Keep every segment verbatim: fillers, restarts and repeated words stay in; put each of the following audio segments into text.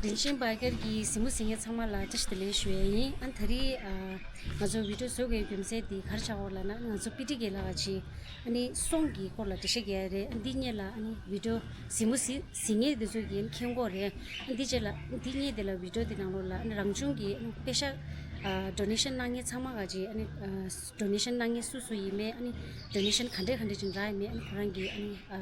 རིན་ཆེན་བར་ཀར་གྱི་གཟིགས་མོ་གཟིགས་མཁན་ཚང་མ་ལ་བཀྲ་ཤིས་བདེ་ལེགས་ཞུ་ཡ་ཡིན། ཨ་ནི་ད་རེས་ཨ་ང་ཚོ་བི་ཌིའོ་བཟོ་དགོས་རྒྱུ་མཚན་དེ་ག་རེ་ཆགས་ཡོད་ལབ་ན། ང་ཚོ་པི་ཊི་ཀེ་ལགས་ཀྱིས་ཨ་ནི་སོང་གི་སྐོར་ལ་འགྲེལ་བཤད་རྒྱག་ཡ་རེད། ཨ་ནི་འདི་སྔོན་ལ་ཨ་ནི་བི་ཌིའོ་གཟིགས་མོ་གཟིགས་གཟིགས་མཁན་དེ་ཚོ་གིས་ཨ་ནི་མཁྱེན་གྱི་ཡོད་རེད། ཨ་ནི་འདི་རྗེས་ལ་འདི་སྔོན་དེ་ལ་བི་ཌིའོ་དེ་ནང་ལོགས་ལ་ཨ་ནི་རང་བྱུང་གི་ཨ་ནི་པེ་ཤག་ཨ་ཌོ་ནེ་ཤན་གནང་མཁན་ཚང་མ་ག་ཅིག་ཨ་ནི་ཨ་ཌོ་ནེ་ཤན་གནང་མཁན་སུ་སུ་ཡིན་མིན། ཨ་ནི་ཌོ་ནེ་ཤན་ག་འདྲས་ག་འདྲས་ཅིག་རག་ཡིན་མིན། ཨ་ནི་ཁོ་རང་གིས་ཨ་ནི་ཨ་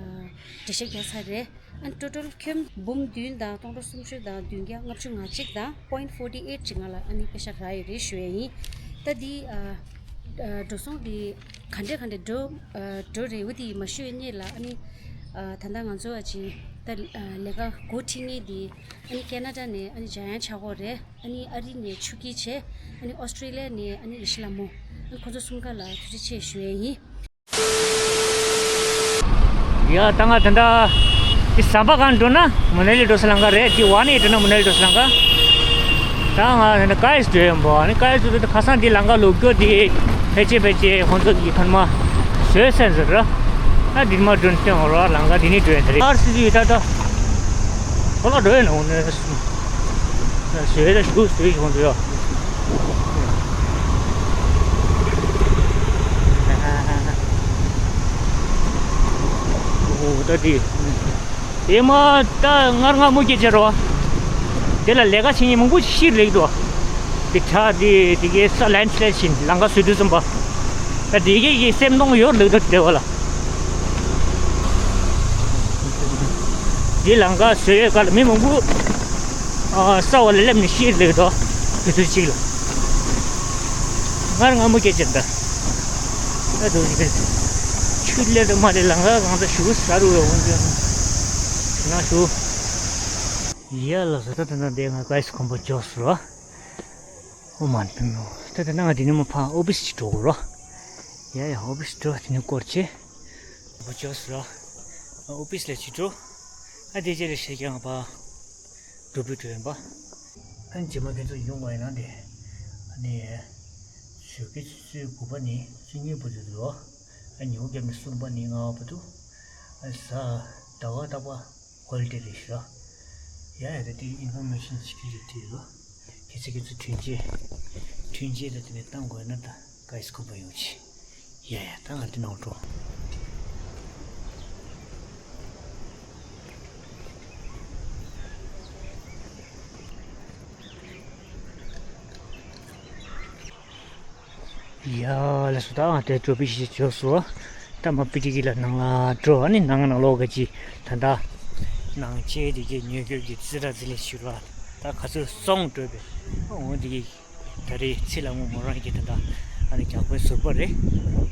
འགྲེལ་བཤད་རྒྱག་ཚར་རེད། ཨ་ནི་ཊོ་ཊལ་ཁྱོན་འབུམ་བདུན་དང་སྟོང་ཕྲག་སུམ་ཅུ་དང་བདུན་བརྒྱ་ལྔ་བཅུ་ང་གཅིག་དང་པོ་ཡིན་ཊི་ཕོར་ཊི་ཨེཊ་ཅིག་ང་ལ་ཨ་ནི་པེ་ཤག་རག་ཡོད་རེད་ཞུ་ཡ་ཡིན། ད་འདི་ཨ་ཨ་འགྲོ་སོང་འདི་ག་འདྲས་ག་འདྲས་འགྲོ་ཨ་འགྲོ་རེད། འོ་དེ་མ་ཞུས་སྔོན་ལ་ཨ་ནི་ཨ་ད་ལྟ་ང་ཚོ་ཨ་ཅིག་ད་ཨ་ལས་ཀ་འགོ་ཁྲིད་མཁན་འདི་ཨ་ནི་ཁེ་ན་ཌ་ནས་ཨ་ནི་འཇམ་དབྱངས་ཆགས་ཡོད་རེད། ཨ་ནི་ཨ་རི་ནས་ཆོས་སྐྱིད་བྱས། ཨ་ནི་ཨོ་སི་ཊྲེ་ལི་ཡ་ནས་ཨ་ནི་ཡེ་ཤེས་ལྷ་མོ། ཨ་ནི་ཁོ་ཚོ་གསུམ་ཀ་ལ་ཐུགས་རྗེ་ཆེ་ཞུ་ཡ་ཡིན། ཡ་ད་ང་ད་ལྟ་འདི་ཟམ་པ་སྒང་འགྲོ་ན་མ་ན་ལི་འགྲོ་ས་ལམ་ཁ་རེད། འདི་བར་ནས་འགྲོ་ན་མ་ན་ལི་འགྲོ་ས་ལམ་ཁ། ད་ང་ད་ལྟ་ཀའི་སི་འགྲོ་ཡོད་པ། ཨ་ནི་ཀའི་སི་འགྲོ་དུས་ཁ་སང་འདི་ལམ་ཁ་ལོག་རྒྱུ་འདི་ཕལ་ཆེར་ཕལ་ཆེར་ཁོང་ཚོ་གི་ཐོག་མ་བཟོས་ཟིན་ཟེར་ར། ད་འདི་མ་འགྲོ་ན་སྟོན་འོ་ར་ལམ་ཁ་འདི་ནས་འགྲོ་ཡ་དེ་རེད། ཨར་སི་ཟེར་ད་ད་ཁོ་ལ་འགྲོ་ཡ་ན་འོ་ན་བཟོས་ད་ཞུ་བཟོས་ཁོང་ཚོ་ཡ། ཨོ་ད་དེ་དེ་མ་ད་ངར་ང་མུ་སྐྱེ་ཆེ་རོ། དེ་ལ་ལས་ཀ་བྱེད་མཁན་མང་པོ་ཤི་རེད་འདུག་དེ་ཁྲ་དེ་དེ་གའི་ས་ལན་སི་ལེད་བྱིན་ལམ་ཁ་བཟོས་དུས་ཙམ་པ། ད་དེ་གའི་གི་སེམས་གཏོང་ཡོད་ལུགས་ད་དེ་བ་ལ། དེ་ལམ་ཁ་བཟོས་ཡོད་ག་ལ་མི་མང་པོ་ཨ་ས་འོག་ལ་སླེབས་ནས་ཤི་རེད་འདུག་དུས་ཚོད་གཅིག་ལ། ངར་ང་མུ་སྐྱེ་ཆེ་ད། ད་དུ་ཆུ་ལེ་དུ་མ་ལེ་ལམ་ཁ་གང་ཚ་ཞུ་ས་རུ་འོང་རྒྱུ་ན་ཞུ། ཡ་ལ་ས་ད་ད་ད་དེ་ང་ཀའི་སི་ཁོམ་པ་འཇོག་སོ་ར། ཨོ་མ་ནི་ད་ད་ན་ང་དེ་ནི་མ་ཕ་ཨོ་ཕི་སི་ཅིག་འགྲོ་དགོས་ར། ཡ་ཡ་ཨོ་ཕི་སི་འགྲོ་དེ་ནི་སྐོར་ཆེ། ཁོམ་པ་འཇོག་སོ་ར། ཨོ་ཕི་སི་ལ་ཅིག་འགྲོ། ཨ་དེ་རྗེས་ལ་ཤེས་ཀྱང་ཕ། འགྲོ་བུ་འགྲོ་ཡིན་པ། ཨ་ནི་རྗེས་མ་ཁྱེད་ཚོ་ཡོང་བ་ཡིན་ན་དེ། ཨ་ནི། ཞོགས་ཀའི་ཆུ་ཚོད་དགུ་པ་ནས་བཅུ་གཉིས་བར་དུ་འདུག་ཨ་ཉི་འོད་རྒྱབ་ནས་གསུམ་པ་ནས་ལྔ་པ་བར་དུ། ཨ་གཟའ་ཟླ་བ་རྟག་པ་ཧོ་ལི་ཌེ་རེད་ཤག་ཡ་ཡ་ད་དེ་ཨིན་ཕོར་མེ་ཤན་ཅིག་ཡོད་དེ་ལ། ཁྱེད་ཚོ་ཁྱེད་ཚོ་མཐུན་རྐྱེན། མཐུན་རྐྱེན་ད་དེ་ནས་བཏང་དགོས་ན་ད་ཀའི་སི་ཁོམ་པ་ཡོང་ཆེ། ཡ་ཡ་ད་ང་འདི་ནང་འགྲོ། ཡ་ལ་སུ་ད་ང་དེ་འགྲོ་བི་ཞིག་བྱོས་སོ། ད་མ་པི་ཏི་གི་ལ་ནང་ལ་འགྲོ། ཨ་ནི་ནང་ནང་ལོག་ག་ཅི་ད་ད་ནང་ཆེ་དེ་གི་ཉོས་གོས་ཀྱི་ཙི་ར་ཙི་ལེ་ཞུ་ར། ད་ག་ཚོད་སོང་འགྲོ་བས་འོང་དེ་གི། ད་རེས་ཚེ་ལ་ངོ་མོ་རང་གི་ད་ལྟ་ཨ་ནི་རྒྱག་པའི་ཟུར་པ་རེད།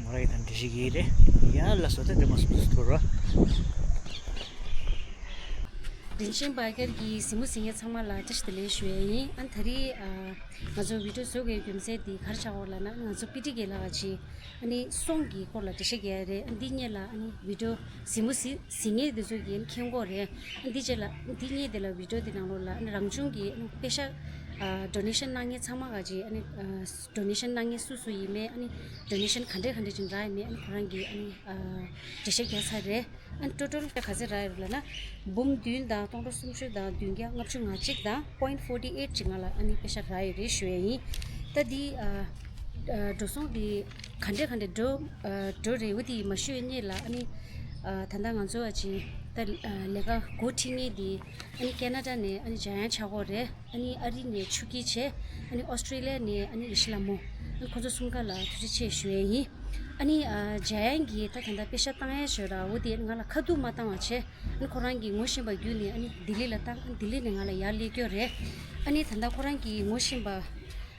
མོ་རང་གི་ད་འདྲི་ཞིག་ཡིན་རེད། ཡ་ལ་སོ་ད་དེ་མ་སུ་སུ་ར། རིན་ཆེན་བར་ཀར་གྱི་གཟིགས་མོ་གཟིགས་མཁན་ཚང་མ་ལ་བཀྲ་ཤིས་བདེ་ལེགས་ཞུ་ཡ་ཡིན། ཨ་ནི་ད་རེས་ཨ་ང་ཚོ་བི་ཌིའོ་བཟོ་དགོས་རྒྱུ་མཚན་དེ་ག་རེ་ཆགས་ཡོད་ལབ་ན། ང་ཚོ་པི་ཏི་ཀེ་ལགས་ཀྱིས་ཨ་ནི་སོང་གི་སྐོར་ལ་འགྲེལ་བཤད་རྒྱག་ཡ་རེད། ཨ་ནི་འདི་སྔོན་ལ་ཨ་ནི་བི་ཌིའོ་གཟིགས་མོ་གཟིགས་གཟིགས་མཁན་དེ་ཚོ་གིས་ཨ་ནི་མཁྱེན་གྱི་ཡོད་རེད། ཨ་ནི་འདི་རྗེས་ལ་འདི་སྔོན་དེ་ལ་བི་ཌིའོ་དེ་ནང་ལོགས་ལ་ཨ་ནི་རང་བྱུང་གི་ཨ་ནི་པེ་ཤག་ཨ་ཌོ་ནེ་ཤན་གནང་མཁན་ཚང་མ་ག་ཅིག་ཨ་ནི་ཨ་ཌོ་ནེ་ཤན་གནང་མཁན་སུ་སུ་ཡིན་མིན། ཨ་ནི་ཌོ་ནེ་ཤན་ག་འདྲས་ག་འདྲས་ཅིག་རག་ཡིན་མིན། ཨ་ནི་ཁོ་རང་གིས་ཨ་ནི་ཨ་འགྲེལ་བཤད་རྒྱག་ཚར་རེད། ཨ་ནི་ཊོ་ཊལ་ག་ཚོད་རག་ཡོད་ལབ་ན། འབུམ་བདུན་དང་སྟོང་ཕྲག་སུམ་ཅུ་དང་བདུན་བརྒྱ་ལྔ་བཅུ་ང་གཅིག་དང་པོ་ཡིན་ཊི་ཕོར་ཊི་ཨེཊ་ཅིག་ང་ལ་ཨ་ནི་པེ་ཤག་རག་ཡོད་རེད་ཞུ་ཡ་ཡིན། ད་འདི་ཨ་ཨ་འགྲོ་སོང་འདི་ག་འདྲས་ག་འདྲས་འགྲོ་ཨ་འགྲོ་རེད། འོ་དེ་མ་ཞུས་སྔོན་ལ་ཨ་ནི་ཨ་ད་ལྟ་ང་ཚོ་ཨ་ཅིག་ད་ཨ་ལས་ཀ་འགོ་ཁྲིད་མཁན་འདི་ཨ་ནི་ཁེ་ན་ཌ་ནས་ཨ་ནི་འཇམ་དབྱངས་ཆགས་ཡོད་རེད། ཨ་ནི་ཨ་རི་ནས་ཆོས་སྐྱིད་བྱས། ཨ་ནི་ཨོ་སི་ཀྲི་ལི་ཡ་ནས་ཨ་ནི་ཡེ་ཤེས་ལྷ་མོ། ཨ་ནི་ཁོ་ཚོ་གསུམ་ཀ་ལ་ཐུགས་རྗེ་ཆེ་ཞུ་ཡས་ཡིན། ཨ་ནི་ཨ་འཇམ་དབྱངས་ཀྱིས་ད་ད་ལྟ་པེ་ཤག་བཏང་ཡས་ཞོར་ལ་འོ་དེ་ང་ལ་ཁ་ཐུག་མ་བཏང་བ་བྱས། ཨ་ནི་ཁོ་རང་གིས་ངོ་ཤེས་པ་བརྒྱུད་ནས་ཨ་ནི་ལྡི་ལི་ལ་བཏང་། ཨ་ནི་ལྡི་ལི་ནས་ང་ལ་ཡར་སླེབས་ཀྱི་ཡོད་རེད། ཨ་ནི་ད་ལྟ་ཁོ་རང་གིས་ངོ་ཤེས་པ།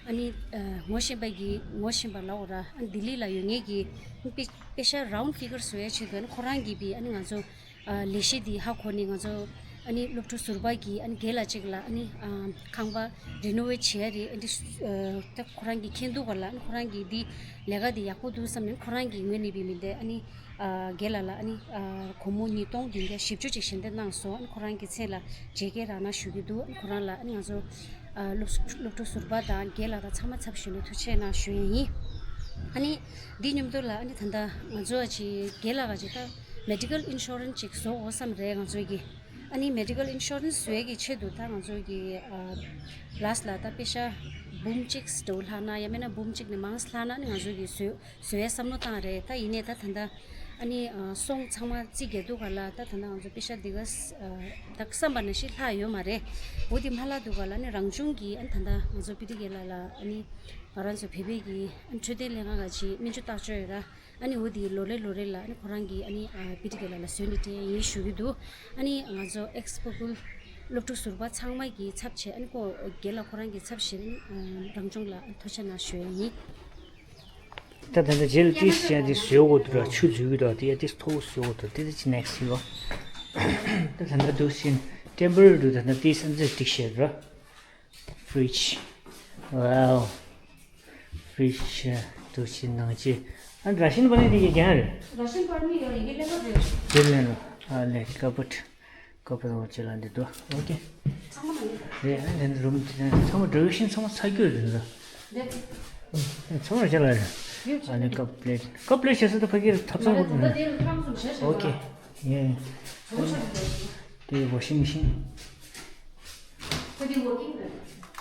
ཨ་ནི་ཨ་ངོ་ཤེས་པ་གིས་ངོ་ཤེས་པ་ལབ་དགོས་ར། ཨ་ནི་ལྡི་ལི་ལ་ཡོད་མཁན་གྱི་པེ་པེ་ཤག་རའུན་ཌི་ཕི་གར་བཟོ་ཡས་ཆེད་དུ་ཨ་ནི་ཁོ་རང་གིས་བི་ཨ་ནི་ང་ཚོ། ཨ་ལས་གཞི་འདི་ཧ་གོ་ནས་ང་ཚོ་ཨ་ནི་སློབ་ཕྲུག་ཟུར་པ་གིས་ཨ་ནི་རྒན་ལགས་གཅིག་ལ་ཨ་ནི་ཨ་ཁང་པ་རི་ནོ་ཝེཊ་བྱེད་ཡ་རེད། ཨ་ནི་ཨ་ད་ཁོ་རང་གིས་མཁྱེན་འདུག་ག་ལ། ཨ་ནི་ཁོ་རང་གིས་འདི་ལས་ཀ་འདི་ཡག་པོ་འདུག་བསམ་ནས་ཁོ་རང་གི་ངོས་ནས་བི་མི་འདི་ཨ་ནི་ཨ་རྒན་ལགས་ལ་ཨ་ནི་ཨ་སྒོར་མོ་ཉིས་སྟོང་བདུན་བརྒྱ་བཞི་བཅུ་ཅིག་ཞལ་འདེབས་གནང་སོང་། ཨ་ནི་ཁོ་རང་གི་མཚན་ལ་བརྗེ་སྐྱེལ་རག་ན་ཞུ་གི་འདུག་ཨ་ནི་ཁོ་རང་ལ་ཨ་ནི་ང་ཚོ་ཨ་སློབ་སློབ་ཕྲུག་ཟུར་པ་དང་རྒན་ལགས་དང་ཚང་མ་ཚབ་ཞུས་ནས་ཐུགས་རྗེ་གནང་ཞུ་ཡས་ཡིན། ཨ་ནི་འདི་མཉམ་དུ་ལ་ཨ་ནི་ད་ལྟ་ང་ཚོ་ཨ་ཅིག་རྒན་ལགས་ཀྱི་ད་མེ་ཌི་ཀལ་ཨིན་ཤོ་རན་སི་ཅིག་བཟོ་དགོས་བསམ་རེད། ང་ཚོ་གི་ ཨ་ནི་མེ་ཌི་ཀལ་ཨིན་ཤོ་རན་སི་བཟོ་ཡས་ཀྱི་ཆེད་དུ་ད་ང་ཚོ་གི་ཨ་ལཱ་སི་ལ་ད་པེ་ཤ་འབུམ་གཅིག་འདྲ་བོ་ལྷག་ན་ཡང་མིན་ན་འབུམ་གཅིག་ནས་མང་ཙམ་ལྷག་ན་ནི་ང་ཚོ་གི་བཟོ་བཟོ་ཡས་བསམ་བློ་བཏང་རེད། ད་ཡིན་ནའི་ད་ད་ལྟ་ཨ་ནི་ཨ་སོང་ཚང་མ་རྩིས་རྒྱག་དུས་ག་ལ་ད་ད་ལྟ་ང་ཚོ་པེ་ཤ་འདི་ག་ཨ་ད་བསམ་པ་ནང་བཞིན་ལྷག་ཡོད་མ་རེད། འོ་དེ་མ་ལྷག་དུས་ག་ལ་ནི་རང་བྱུང་གི་ཨ་ནི་ད་ལྟ་ང་ཚོ་བི་ཏི་གེ་ལ་ལ་ཨ་ནི་ང་རང་ཚོ་བོད་པའི་གི་ཨ་ནི་འཕྲོད་བསྟེན་ལྷན་ཁང་ག་ཅིག་སྨན་བཅོས་བརྟག་བཅོས་ཡོད་ར། ཨ་ནི་འོ་དེ་ལོ་རེ་ལོ་རེ་ལ་ཨ་ནི་ཁོ་རང་གི་ཨ་ནི་ཨ་བི་ཏི་གེ་ལ་ལ་བཟོས་ནས་སྤྲད་ཡིན་ཞུ་གི་འདུག་ཨ་ནི་ང་ཚོ་ཨེག་སི་ཕུ་ཀུལ་སློབ་ཕྲུག་ཟུར་པ་ཚང་མ་གི་ཚབ་བྱས་ཨ་ནི་ཁོ་རྒན་ལགས་ཁོ་རང་གི་ཚབ་བྱས་ཨ་ནི་རང་སྦྱོང་ལ་ཐུགས་རྗེ་གནང་ཞུ་ཡ་ཡིན། ད་ད་ལྟ་རྗེས་ལ་ཏིས་ཡང་དེ་བཟོས་འོ་དུ་ར་ཆུ་འཛུལ་གི་འདུག་དེ་ཡང་ཏིས་མཐོ་བོ་བཟོས་འོ་དུ་དེ་ད་ཅི་ནེག་སི་ཡོ། ད་ད་ལྟ་འདུག་ཤིན་ཊེམ་པོ་རེ་རི་འདུག་ད་ལྟ་ཏིས་ཨ་ནི་ཏིག་བཤད་ར། Fridge. Wow. Fridge. དུ་ཕྱི་ནང་ཅི། ཨ་ར་ཤིན་པར་མིཊ་དེ་གི་རྒྱན་རེད། ར་ཤིན་པར་མིཊ་ཡོད་རེད། ཡི་གེ་ལེན་པ་རེད། དེ་ལེན་ལ། ཨ་ལེ་ཀ་པོཊ། ཀ་པོཊ་ཅི་ལ་འདི་དུ། ཨོ་ཀེ། ཚང་མ་ལ་ཡོད། རེད། ཨ་འདི་རུམ་དེ་ཚང་མ་འགྲོ་ཤིན་ཚང་མ་ཚ་རྒྱུ་རེད་འདི། རེད། ཚང་མ་ཅི་ལ་རེད། ཡོད། ཨ་ནི་ཀ་པོཊ་པི་ལེཊ། ཀ་པོཊ་པི་ལེཊ་བྱས་ས་ད་ཕ་གིར་ཐབ་ཚང་མ་རེད། ད་ལྟ་དེ་ལ་ཁམས་སུ་བྱས་བྱས་ཨོ་ཀེ། ཡེ། བཟོ་བྱ་རེད། དེ་ཝ་ཤིང་མེ་ཤིན། ཁོ་དེ་ཝོ་ཀིང་རེད།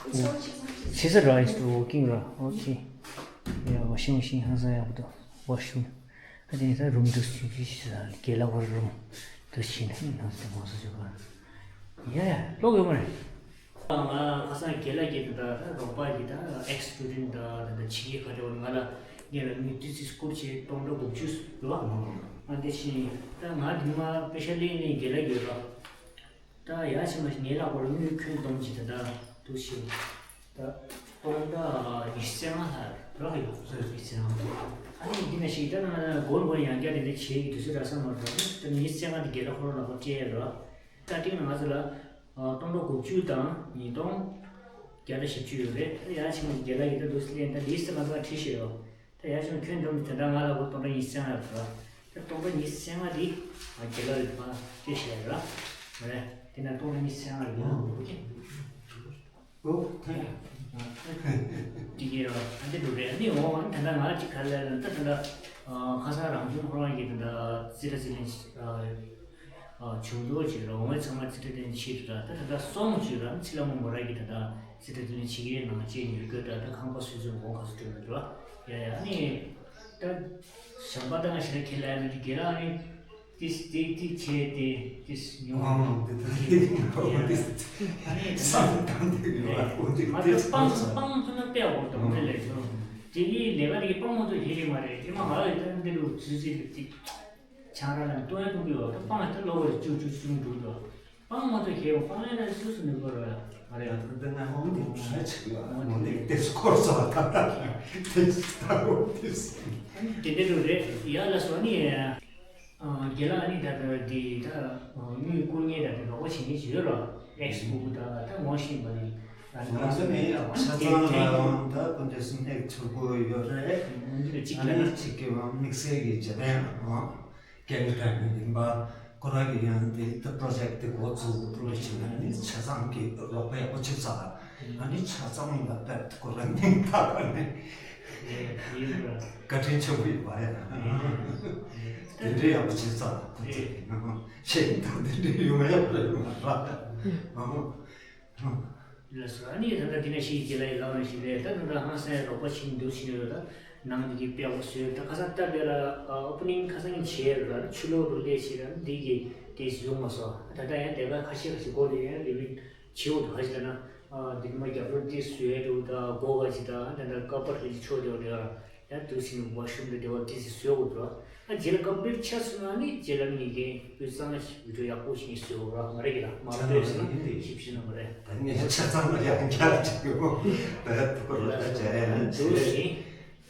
ཨིན་སི་ཊོལ་བྱེད་ཚར་རྗེས། བྱེད་ས་ར་ཨིན་སི་ཊོལ་ཝོ་ཀིང་ར། ཨོ་ཁེ། ཡ་ཝ་ཤིང་མེ་ཤིན་ཧང་སང་ཡག་པོ་འདུག་ཝ་ཤུམ། ཨ་དེ་ནི་ད་རུམ་དུ་སུ་ཅི་ཞིག་ས་གེ་ལ་ཝར་རུམ་དུ་ཕྱིན་ནས་ནང་དུ་ངོ་སོ་བཅུག་ག་ཡ་ཡ་ལོག་ཡོད་མ་རེད། ང་ཁ་སང་གེ་ལ་གི་ད་ད་རོགས་པ་གི་ད་ཨེག་སི་སི་ཊུ་ཌེན་ཊི་ད་ད་ད་ཕྱི་རྒྱལ་ཁ་བྲལ་བ་ང་ལ་ངས་ལ་དངུལ་ཏི་སི་བསྐུར་བྱས་སྟོང་ཕྲག་དགུ་བཅུ་རེད་བ། ཨ་དེ་བཞིན་ད་ང་དེ་མ་པེ་ཤ་ལི་ནས་གེ་ལ་ཡོད་ར། ད་ཡ་ཆེ་མ་ཞིག་ངའི་ལག་པར་དངུལ་ཁྱོན་བསྡོམས་ཀྱི་ད་ལྟ་འདུག་ཞེས། ད་སྟོང་ཕྲག་ཉི་ཤུ་རྩ་ལྔ་ལྷག་རག་ཡོད་ཟེར་ཉི་ཤུ་རྩ་ལྔ། ཨ་ནི་འདི་ན་ཞིག་ད་ན་སྒོར་སྒོར་ཡང་བསྐྱར་དེ་འདྲ་བྱེད་ཀྱི་དུས་ཚོད་རག་ས་མ་རེད། ད་ཉི་ཤུ་རྩ་ལྔ་དེ་རྒན་ལགས་ཁོ་རང་ལག་པར་སྤྲད་ཡ་རེད། ད་སྟེང་ན་ང་ཚོ་ལ་སྟོང་ཕྲག་དགུ་བཅུ་དང་ཉིས་སྟོང་བརྒྱ་དང་བཞི་བཅུ་ཡོད་རེད། ད་ཡ་ཆེ་མ་རྒན་ལགས་ཡིན་ད་འདུག་སེ་ལན་ད་ལིས་ང་ཚོ་ལ་བྲིས་ཤེས་ཡོད། ད་ཡ་ཆུང་ཁྱོད་འདོམས་དེ་འདྲ་ང་ལ་གོ་སྟོང་ཕྲག་ཉི་ཤུ་རྩ་ལྔ་རེད་པ། ད་སྟོང་ཕྲག་ཉི་ཤུ་རྩ་ལྔ་དེ་ང་རྒྱལ་ལ་རེད་པ་སྐྱེ་ཤེས་ར། མ་རེད། དེ་ན་སྟོང་ཕྲག་ཉི་ཤུ་རྩ་ལྔ་ཡོད་ནོ་ཨོ་ཁེ། ཨོ་ཐེ། དེ་གི་ཨ་འདི་འདུག་རེད། ཨ་ནི་འོ་ད་ལྟ་ང་གཅིག་ག་ལ་ད་ད་ལྟ་ཁ་སང་རང་བྱུང་ཁོ་རང་གི་ད་ལྟ་རྩིས་ཁྲ་རྩིས་ལེན། བྱུང་འདུག་ཅེས་རོགས་ངོས་ཚང་མ་རྩིས་ཁྲ་དེ་ནས་ཕྱིར་དྲ་ད་ད་ལྟ་སོང་ཅེས་རང་ཚེ་ལྷ་མོ་མོ་ར་གི་ད་ལྟ་རྩིས་ཁྲ་དེ་ནས་ཕྱི་རྒྱལ་ནང་བཅས་ཉུལ་དགོས་དྲ་ད་ཁང་པ་སུས་ཚོད་འོང་ག་སུ་སྤྲོད་མི་འགྲོ། ཡ་ཡ་ཨ་ནི་ད་ཞང་པ་ད་ང་ཞེ་དྲག་ཁས་ལེན་མི་འདུག་རྒན་ལགས་ཨ་ནི་ཏིས་ཏིས་ཏིས་བྱས་ཏེ་ཏིས་ཉོ་ཨང་དེ་ད་ཡ་ཡ་ཨ་ནི་ད་བསམ་བཏང་དེ་ཡོད་ཨ་ཁོ་ཏིས་ང་ཏིས་ཚོ་སྤང་ཚོ་སྤང་ཚོ་ན་དཔེ་འོར་དང་དེ་ལས་ཚོ་དེ་གི་ལས་ཀ་དེ་གི་སྤང་མ་ཚོ་ཧེ་རེ་མ་རེད། དེ་མ་ང་ཡི་ད་འདི་ལུ་ཚུལ་ཚིག་ཏིས། ཆང་རག་ལ་ལྟོ་ཡང་གཏོང་གི་ཡོད། ད་སྤང་ལ་ད་གློ་བུར་ཅུ་ཅུ་ཅུ་འདུག་དོ། སྤང་མ་ཐོས་ཁྱེད་སྤང་ལ་ན་སུ་སུ་མི་དགོས་ར་ཡ་མ་རེད། ད་ད་ང་འོང་དེ་ཞེ་ཆེ་ཡོད། འོང་དེ་ཏེ་སྐོར་ས་ད་ད་ཏེ་ད་འོང་ཏེ་སི། དེ་འདྲ་རུ་རེད་ཡ་ལ་སོ་ནི། རྒན་ལགས་ནི་ད་ད་དེ་ད་དངུལ་བསྐུར་མཁན་ད་དེ་རོགས་པ་བྱེད་མཁན་ཞིག་ཡོད་ར། ཨེག་སི་ཕུ་ཀུ་ད་ད་ངོ་ཤེས་པ་རེད། ང་ཚོ་ནི་ཡང་ཆ་ཚང་ལ་ཡང་ད་དཀོན་མཆོག་གསུམ་ལེགས་ཐུག་གོ་ཡོད་རེད། ཨ་ནི་གཅིག་གི་དམིགས་བསལ་གྱི་བྱེད་ལས་ཡང་སྐད་ཀྱི་ཐད་ནས་ཡིན་པ་ཁོ་རང་གི་ཡང་དེ་ད་པྲོ་ཇེག་དེ་འགོ་བཙུགས་པ་བྱས་ན་ནི་ཆ་ཚང་གི་རོགས་པ་ཡག་པོ་བྱེད་ས་ཨ་ནི་ཆ་ཚང་ལ་དཔེ་ཁོ་རང་སྙིང་ཐག་པ་ནས་བཀའ་དྲིན་ཆེན་པོ་ཡོད་པ་ཡང་དེ་འདྲའི་ཡག་པོ་བྱེད་ས་ཁོ་ཚོ་ཡིན་ན་ཤེས་ཡིན་ད་དེ་འདྲའི་ཡོང་ཡག་པོ་ཡོང་བ་ར། ལགས་སོ། ཨ་ནི་ད་ལྟ་འདི་ན་ཤེས་ཀྱི་ལ་ཡི་ལག་ན་ཞིག་རེད། ད་ད་ལྟ་ཧང་སང་རོགས་པ་ཕྱིན་འདུག་ཕྱིན་ཡོད་ད་ནང་འདི་གི་དཔེ་བ་བཟོས་ད་ཁ་སང་སྟབས་བདེ་ལ་ཨོ་པ་ནིང་ཁ་སང་བྱས་ར་ཆུ་ལོག་རུ་ལས་བྱས་ར་འདི་གི་དེ་ཡོང་མ་སོང་། ད་ལྟ་ཡང་དེ་ག་ཁ་ཤས་ཁ་ཤས་སྒོ་ནས་ཡང་ལེ་བིན་བྱེད་འོ་དུ་ཧ་ཅི་ད་ན་འདི་མ་རྒྱབ་རོ་འདི་བཟོས་འདུག་ད་སྒོ་ག་ཅི་ད་ད་ད་ཀ་པར་ཧ་ཅི་ཆོག་དེ་བ་དེ་ག་ཡང་དུས་ཕྱིན་བ་ཤུམ་དུ་དེ་བ་དེ་སི་བཟོས་འོ་དུ། ཨ་རྗེས་ལ་ཀམ་པི་ལིཊ་ཆགས་སོང་ན་ནི་རྗེས་ལ་ངེད་ཀྱིས་དཔེ་གཙང་ཞིག་བི་ཌིའོ་ཡག་པོ་ཞིག་བཟོས་རོགས་ར་མ་རེད་ཀྱི་ལ་མ་ལ་སྤྲོད་ཟེར་ན་ཞིབ་ཞིབ་ན་མ་རེད། ད་ངས་ཆ་ཚང་ལ་ཡང་བསྐྱར་ཅིག་ཡོད་ད་ཐུག་པ་ལ་ད་བྱ་ཡ་ཡང་འདུག་བྱེད་ཟིན།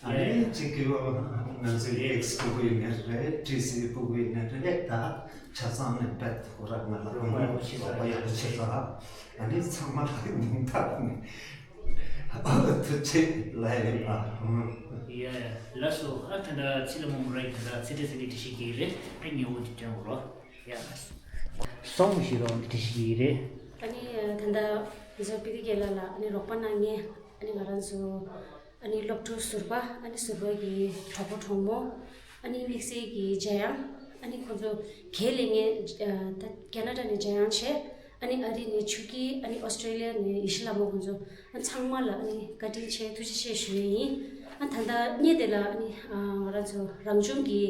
ཨ་ནི་གཅིག་གི་ཡོད་ང་ཚོའི་ཨེག་སི་ཕུ་གུ་ཡིན་ནའི་རེད་ཀྲི་སི་ཕུ་གུ་ཡིན་ནའི་རེད་ད་ཆ་ཚང་ནས་དཔེ་ཐུག་ར་ང་ལ་རོགས་པ་ཡག་པོ་བྱེད་ས་ཨ་ནི་ཚང་མ་ལ་སྙིང་ཐག་ནས། ཨ་ཐུགས་རྗེ་ལ་ཡོད་པ། ཡ་ཡ་ལགས་སོ། ཨ་ད་ལྟ་ཚེ་ལ་མོ་མོ་ར་ཡི་ད་ལྟ་ཚེ་ཁྲི་ཚེ་ཁྲི་འདྲི་ཤེས་ཀྱི་རེད། ཨ་ཉེ་བོ་འདི་སྟོན་གོ་རོ། ཡ་ལགས་སོ། སོང་ཞིག་རོ་འདི་འདྲི་ཤེས་ཀྱི་རེད། ཨ་ནི་ད་ལྟ་ང་ཚོ་པི་ཏི་རྒན་ལགས་ལ་ཨ་ནི་རོགས་པ་གནང་མཁན་ཨ་ནི་ང་རང་ཚོ་ཨ་ནི་སློབ་ཕྲུག་ཟུར་པ་ཨ་ནི་ཟུར་པ་གི་གྲོགས་པོ་གྲོགས་མོ་ཨ་ནི་དམིགས་བསལ་གྱི་འཇམ་དབྱངས། ཨ་ནི་ཁོང་ཚོ་ག་ལེ་ངས་ད་ཁེ་ན་ཌ་ནས་འཇམ་དབྱངས་བྱས། ཨ་ནི་ཨ་རི་ནས་ཆོས་སྐྱིད། ཨ་ནི་ཨོ་སི་ཀྲེ་ལི་ཡ་ནས་ཡེ་ཤེས་ལྷ་མོ། ཁོང་ཚོ་ཨ་ཚང་མ་ལ་ཨ་ནི་བཀའ་དྲིན་ཆེ། ཐུགས་རྗེ་ཆེ་ཞུ་ཡས་ཡིན། ཨ་ད་ལྟ་བརྙན་དེ་ལ་ཨ་ནི་ང་རང་ཚོ་རང་བྱུང་གི་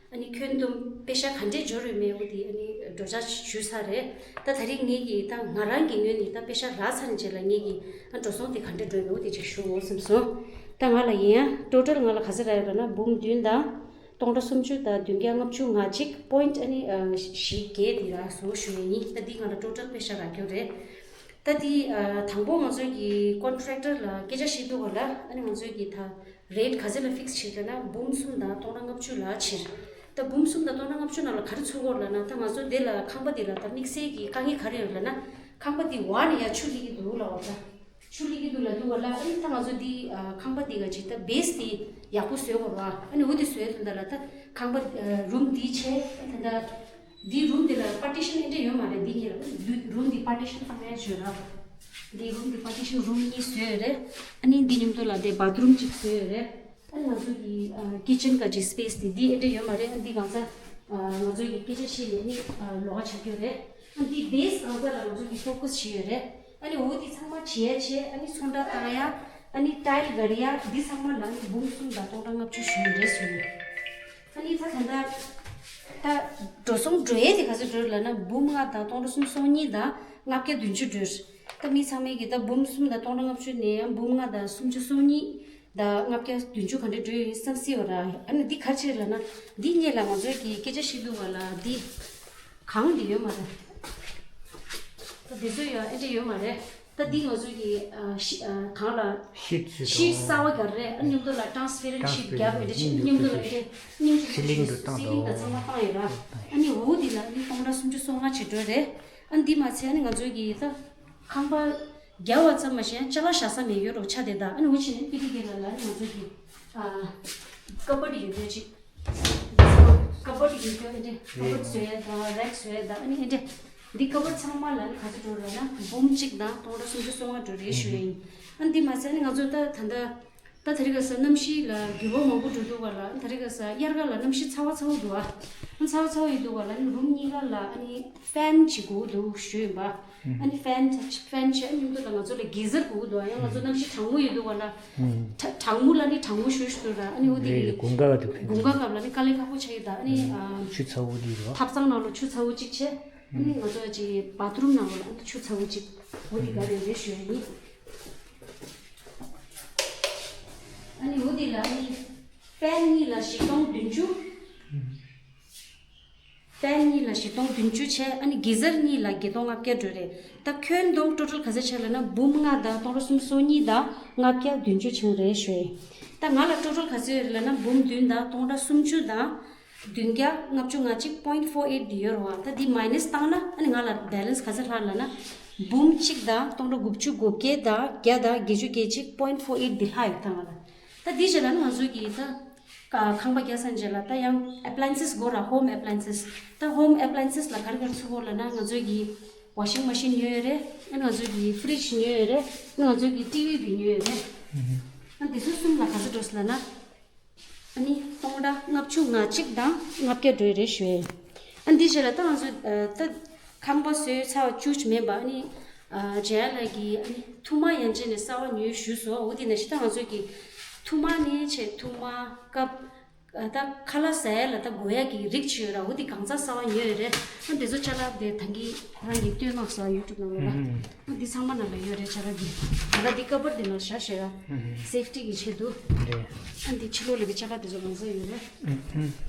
ཨ་ནི་ཁྱོན་བསྡོམས་པེ་ཤ་ག་འདྲས་འབྱོར་ཡོད་མེད་འོ་དེ་ཨ་ནི་སྒྲོག་སྦྱང་ཞུས་ཚར་རེད། ད་ད་རེས་ངེད་ཀྱིས་ད་ང་རང་གི་ངོས་ནས་ད་པེ་ཤ་རག་ཚར་རྗེས་ལ་ངེད་ཀྱིས་ཨ་འགྲོ་སོང་དེ་ག་འདྲས་འགྲོ་ཡོད་མེད་འོ་དེ་ཅིག་ཞུ་འོ་བསམ་སོང་། ད་ང་ལ་ཡིན་ཡང་ཊོ་ཊལ་ང་ལ་ག་ཚོད་རག་ཡོད་ལབ་ན་འབུམ་བདུན་དང་། སྟོང་ཕྲག་སུམ་ཅུ་དང་བདུན་བརྒྱ་ལྔ་བཅུ་ང་གཅིག་པོ་ཡིན་ཊི་ཨ་ནི་བཞི་བརྒྱད་དེ་རག་སོང་ཞུ་ཡས་ཡིན། ད་འདི་ང་ལ་ཊོ་ཊལ་པེ་ཤ་རག་རྒྱུ་རེད། ད་འདི་དང་པོ་ང་ཚོའི་གི་ཀོན་ཊེག་ཊར་ལ་སྐད་ཆ་བཤད་དུས་སྒང་ལ་ཨ་ནི་ང་ཚོའི་གི་ད་རེཊ་ག་ཚོད་ལ་ཕིག་སི་བྱེད་ལབ་ན་འབུམ་གསུམ་དང་སྟོང་ཕྲག་ལྔ་བཅུ་ལ་ཕྱིར། ད་འབུམ་གསུམ་དང་སྟོང་ཕྲག་ལྔ་བཅུ་ནང་ལ་ག་རེ་ཚུད་ཀྱི་ཡོད་ལབ་ན། ད་ང་ཚོ་འདི་ལ་ཁང་པ་འདི་ལ་ད་དམིགས་བསལ་གྱི་དཀའ་ངལ་ག་རེ་ཡོད་ལབ་ན། ཁང་པ་འདི་འོག་ནས་ཡར་ཆུ་སླེབས་ཀྱི་འདུག་ལབ་པ་ད། ཆུ་སླེབས་ཀྱི་འདུག་ལབ་དུས་སྒང་ལ་ཨ་ནི་ད་ང་ཚོ་འདི་ཨ་ཁང་པ་འདི་ག་ཅིག་ད་བེ་སི་འདི་ཡག་པོ་བཟོས་དགོས་རེད་བ། ཨ་ནི་འོ་དེ་བཟོས་དུས་སྒང་ལ་ད་ཁང་པ་ཨ་རུམ་འདི་བྱས། ད་ད་འདི་རུམ་འདི་ལ་པར་ཊི་ཤན་འདི་འདྲ་ཡོད་མ་རེད། འདི་གཉིས་ལ་འདི་རུམ་འདི་པར་ཊི་ཤན་བཏང་ཡ་བཟོས་ར། འདི་རུམ་འདི་པར་ཊི་ཤན་རུམ་གཉིས་བཟོས་ཡོད་རེད། ཨ་ནི་འདི་མཉམ་དུ་ལ་འདི་བ་ཐི་རུམ་གཅིག་བཟོས་ཡོད་རེད། ཨ་ནི་ང་ཚོ་གི་ཨ་ཀི་ཅན་ག་ཅིག་སི་པེ་སི་འདི་འདི་འདྲ་ཡོད་མ་རེད། ཨ་འདི་གང་ས་ཨ་ང་ཚོ་གི་སྐད་ཆ་བཤད་ནས་ནི་ཨ་ལོགས་ཀ་ཆགས་རྒྱུ་རེད། ཨ་འདི་བེ་སི་གང་ས་ལ་ང་ཚོ་གི་ཕོ་ཀ་སི་བྱས་ཡོད་རེད། ཨ་ནི་འོ་འདི་ཚང་མ་བྱས་བྱས། ཨ་ནི་ཚོང་འདྲ་བཏང་ཡ། ཨ་ནི་ཊའིལ་སྒར་ཡ། འདི་ཚང་མ་ལ་ནི་འབུམ་གསུམ་དང་སྟོང་ཕྲག་ལྔ་བཅུ་ཞུ་ཡི་རེད་ཟེར། ཨ་ནི་ད་ད་ལྟ་ད་འགྲོ་སོང་འགྲོ་ཡས་དེ་ག་ཚོད་འགྲོ་ལབ་ན་འབུམ་ལྔ་དང་སྟོང་ཕྲག་སུམ་ཅུ་སོ་གཉིས་དང་ལྔ་བརྒྱ་བདུན་ཅུ་འགྲོ། ད་མི་ཚང་མས་གི་ད་འབུམ་གསུམ་དང་སྟོང་ཕྲག་ལྔ་བཅུ་ནས་ཡང་འབུམ་ལྔ་དང་སུམ་ཅུ་སོ་གཉིས་དང་ལྔ་བརྒྱ་བདུན་ཅུ་ག་འདྲ་འགྲོ་ཡོད་བསམ་སྲིད་པ་ར། ཨ་ནི་འདི་ག་རེ་བྱས་ལབ་ན། འདི་སྔོན་ལ་ང་ཚོས་གི་སྐད་ཆ་བཤད་དུས་སྒང་ལ་འདི་གང་འདི་ཡོད་མ་རེད། ད་འདི་ཚོ་ཡང་ཨེ་འདྲ་ཡོད་མ་རེད། ད་འདི་ང་ཚོས་གི་ཨ་ཤི་ཨ་གང་ལ་ཤིཊ་ཟེར་ཤིཊ་གསར་པ་རྒྱབ་རེད། ཨ་མཉམ་དུ་ལ་ཊ་རན་སི་པེ་རེན་ཊི་ཤིཊ་རྒྱབ། ཨེ་འདྲ་ཞིག་མཉམ་དུ་ལ་ཨེ་འདྲ་མཉམ་དུ་སི་ལིང་དུ་བཏང་སི་ལིང་དང་ཚང་མ་བཏང་ཡོད་ར། ཨ་ནི་འོ་འདི་ལ་ཨ་ནི་སྟོང་ཕྲག་སུམ་ཅུ་སོ་ལྔ་བྱས་འགྲོ་རེད། ཨ་འདི་མ་ཚད་ཨ་ནི་ང་ཚོས་གི་ད་ཁང་པ་རྒྱབ་པ་ཙམ་མ་ཞིག་ཡང་ཅ་ལག་བཞག་ས་མེད་ཡོད་རོགས་ཆ་དེ་དང་། ཨ་ནི་འུ་ཆེ་ནས་པི་ཏི་གེ་ལ་ལ་ཨ་ནི་ང་ཚོས་གི་ཨ་ཀ་བར་ཌི་ཡོད་རེད་ཅིག་ཀ་བར་ཌི་ཡོད་རེད། ཨེ་འདྲ་ཀ་བར་ཌི་བཟོ་ཡ་དང་རེག་བཟོ་ཡ་དང་། ཨ་ནི་ཨེ་འདྲ་འདི་ཀ་བར་ཌི་ཚང་མ་ལ་ནི་ག་ཚོད་འགྲོ་ར་ན་འབུམ་གཅིག་དང་སྟོང་ཕྲག་སུམ་ཅུ་སོ་ལྔ་འགྲོ་རེད་ཞུ་ཡ་ཡིན། ཨ་འདི་མ་ཚད་ཨ་ནི་ང་ཚོ་ད་ད་ལྟ་ད་དེ་རིང་ཁ་སང་གནམ་གཤིས་ལ་འགྱུར་བ་མང་པོ་འགྲོ་འདུག་ག་ལ། ད་རེས་ཁ་སང་དབྱར་ཁ་ལ་གནམ་གཤིས་ཚ་བ་ཚ་བོ་འདུག་ཨ། ཚ་བ་ཚ་བོ་ཡོད་འདུག་ག་ལ། ཨ་ནི་རུམ་གཉིས་ཀ་ལ་ཨ་ནི་ཕེན་ཅིག་དགོས་འདུག་ཞུས་ཡིན་པ། ཨ་ནི་ཕེན་ཕེན་བྱས་མཉམ་དུ་ལ་ང་ཚོ་ལ་གི་ཟར་དགོས་འདུག་ཨ། ཡང་ང་ཚོ་གནམ་གཤིས་གྲང་མོ་ཡོད་འདུག་ག་ལ། གྲ་གྲང་མོ་ལ་ནི་གྲང་མོ་ཞུ་ཞུ་འདུག་ར། ཨ་ནི་འོ་དེ་གི་དགུན་ཁ་བ་དུ་ཕེབས། དགུན་ཁ་སྐབས་ལ་ནི་དཀའ་ལས་ཁག་པོ་ཆགས་ཡོད་ད། ཨ་ནི་ཨ་ཆུ་ཚ་བོ་འདི་རེད་བ། ཐབ་ཚང་ནང་ལ་ཆུ་ཚ་བོ་གཅིག་བྱས། ཨ་ནི་ང་ཚོ་ཅིག་བ་ཐི་རུམ་ནང་ལ་ཨ་ནི་ཆུ་ཚ་བོ་གཅིག་འོ་དེ་ག་རེ་རེད་ཞུ་ཡ་ཡིན། ཨ་ནི་འོ་དེ་ལ་ཨ་ནི་ཕེན་གཉིས་ལ་བཞི་སྟོང་བདུན་ཅུ། ཕེན་གཉིས་ལ་བཞི་སྟོང་བདུན་ཅུ་བྱས། ཨ་ནི་གི་ཟར་གཉིས་ལ་བརྒྱད་སྟོང་ལྔ་བརྒྱ་འགྲོ་རེད། ད་ཁྱོན་བསྡོམས་ཊོ་ཊལ་ག་ཚོད་ཆགས་ལབ་ན་འབུམ་ལྔ་དང་སྟོང་ཕྲག་སུམ་ཅུ་སོ་གཉིས་དང་ལྔ་བརྒྱ་བདུན་ཅུ་ཆགས་རེད་ཞུ་ཡ་ཡིན། ད་ང་ལ་ཊོ་ཊལ་ག་ཚོད་ཡོད་རེད་ལབ་ན་འབུམ་བདུན་དང་སྟོང་ཕྲག་སུམ་ཅུ་དང་བདུན་བརྒྱ་ལྔ་བཅུ་ང་གཅིག་པོ་ཡིན་ཊི་ཕོར་ཨེ་ཊི་འདི་ཡོད་རེད་བ། ད་འདི་མའི་ནས་བཏང་ན་ཨ་ནི་ང་ལ་བེ་ལེན་སི་ག་ཚོད་ལྷག་ལབ་ན་འབུམ་གཅིག་དང་སྟོང་ཕྲག་དགུ་བཅུ་གོ་བརྒྱད་དང་བརྒྱ་དང་བརྒྱད་ཅུ་གྱ་གཅིག་པོ་ཡིན་ཊི་ཕོར་ཨེ་ཊི་འདི་ལྷག་ཡོད། ད་ང་ལ་ད་འདི་བྱས་ལ་ནི་ང་ཚོ་གི་ད་ཁང་པ་རྒྱག་ས་བྱས་ལ་ད་ཡང་ཨེབ་ལ་ཡེན་སི་སི་དགོས་ར། ཧོམ་ཨེབ་ལ་ཡེན་སི་སི། ད་ཧོམ་ཨེབ་ལ་ཡེན་སི་སི་ལ་ག་རེ་ག་རེ་ཚུད་ཀྱི་ཡོད་ལབ་ན་ང་ཚོ་གི་ཝ་ཤིང་མ་ཤིན་ཉོས་ཡོད་རེད། ཨ་ང་ཚོ་གི་ཕི་རིཇ་ཉོས་ཡོད་རེད། ཨ་ང་ཚོ་གི་ཊི་ཝི་བི་ཉོས་ཡོད་རེད། ཨ་འདི་ཚོ་གསུམ་ལ་ག་ཚོད་འགྲོ་སོང་ལབ་ན། ཨ་ནི་སྟོང་ཕྲག་ལྔ་བཅུ་ང་གཅིག་དང་ལྔ་བརྒྱ་འགྲོ་ཡི་རེད་ཞུ་ཡ་ཡིན། ཨ་འདི་བྱས་ལ་ད་ང་ཚོ་ཨ་ད་ཁང་པ་བཟོས་ཚར་བ་བཅུ་ཅིག་མིན་པ། ཨ་ནི་ཨ་ཇེ་ཡ་ལགས་ཀྱིས་ཨ་ནི་ཐུར་མ་ཡན་ཆད་ནས་གསར་པ་ཉོས་ཞུས་སོང་། འོ་དེ་ནང་བཞིན་ད་ང་ཚོ་གི་ཐུར་མ་ནས་བྱས་ཐུར་མ་ཀབ་ཨ་ད་ཁ་ལག་ཟ་ཡ་ལ་ད་དགོས་ཡ་གི་རིགས་ཅིག་ཡོད་ར། འོ་དེ་གང་ཚང་གསར་པ་ཉོས་ཡོད་རེད། ཨ་འདི་ཚོ་ཅ་ལག་དེ་ད་གིན་ཁོ་རང་གིས་སྟོན་གནང་སོང་ཡུ་ཊུབ་ནང་ལ་ར། ཨ་འདི་ཚང་མ་ནང་ལ་ཡོད་རེད་ཅ་ལག་གི། ད་ལྟ་འདི་ཀ་བར་འདི་ནང་བཞག་བཞག་ར། ཨ་ཧུམ། སེབ་ཊི་གི་ཆེད་དུ། རེད། ཨ་འདི་ཕྱི་ལོགས་ལ་གི་ཅ་ལག་དེ་ཚོ་གང་ཚང་ཡོད་རེད། ཨ་ཧུམ།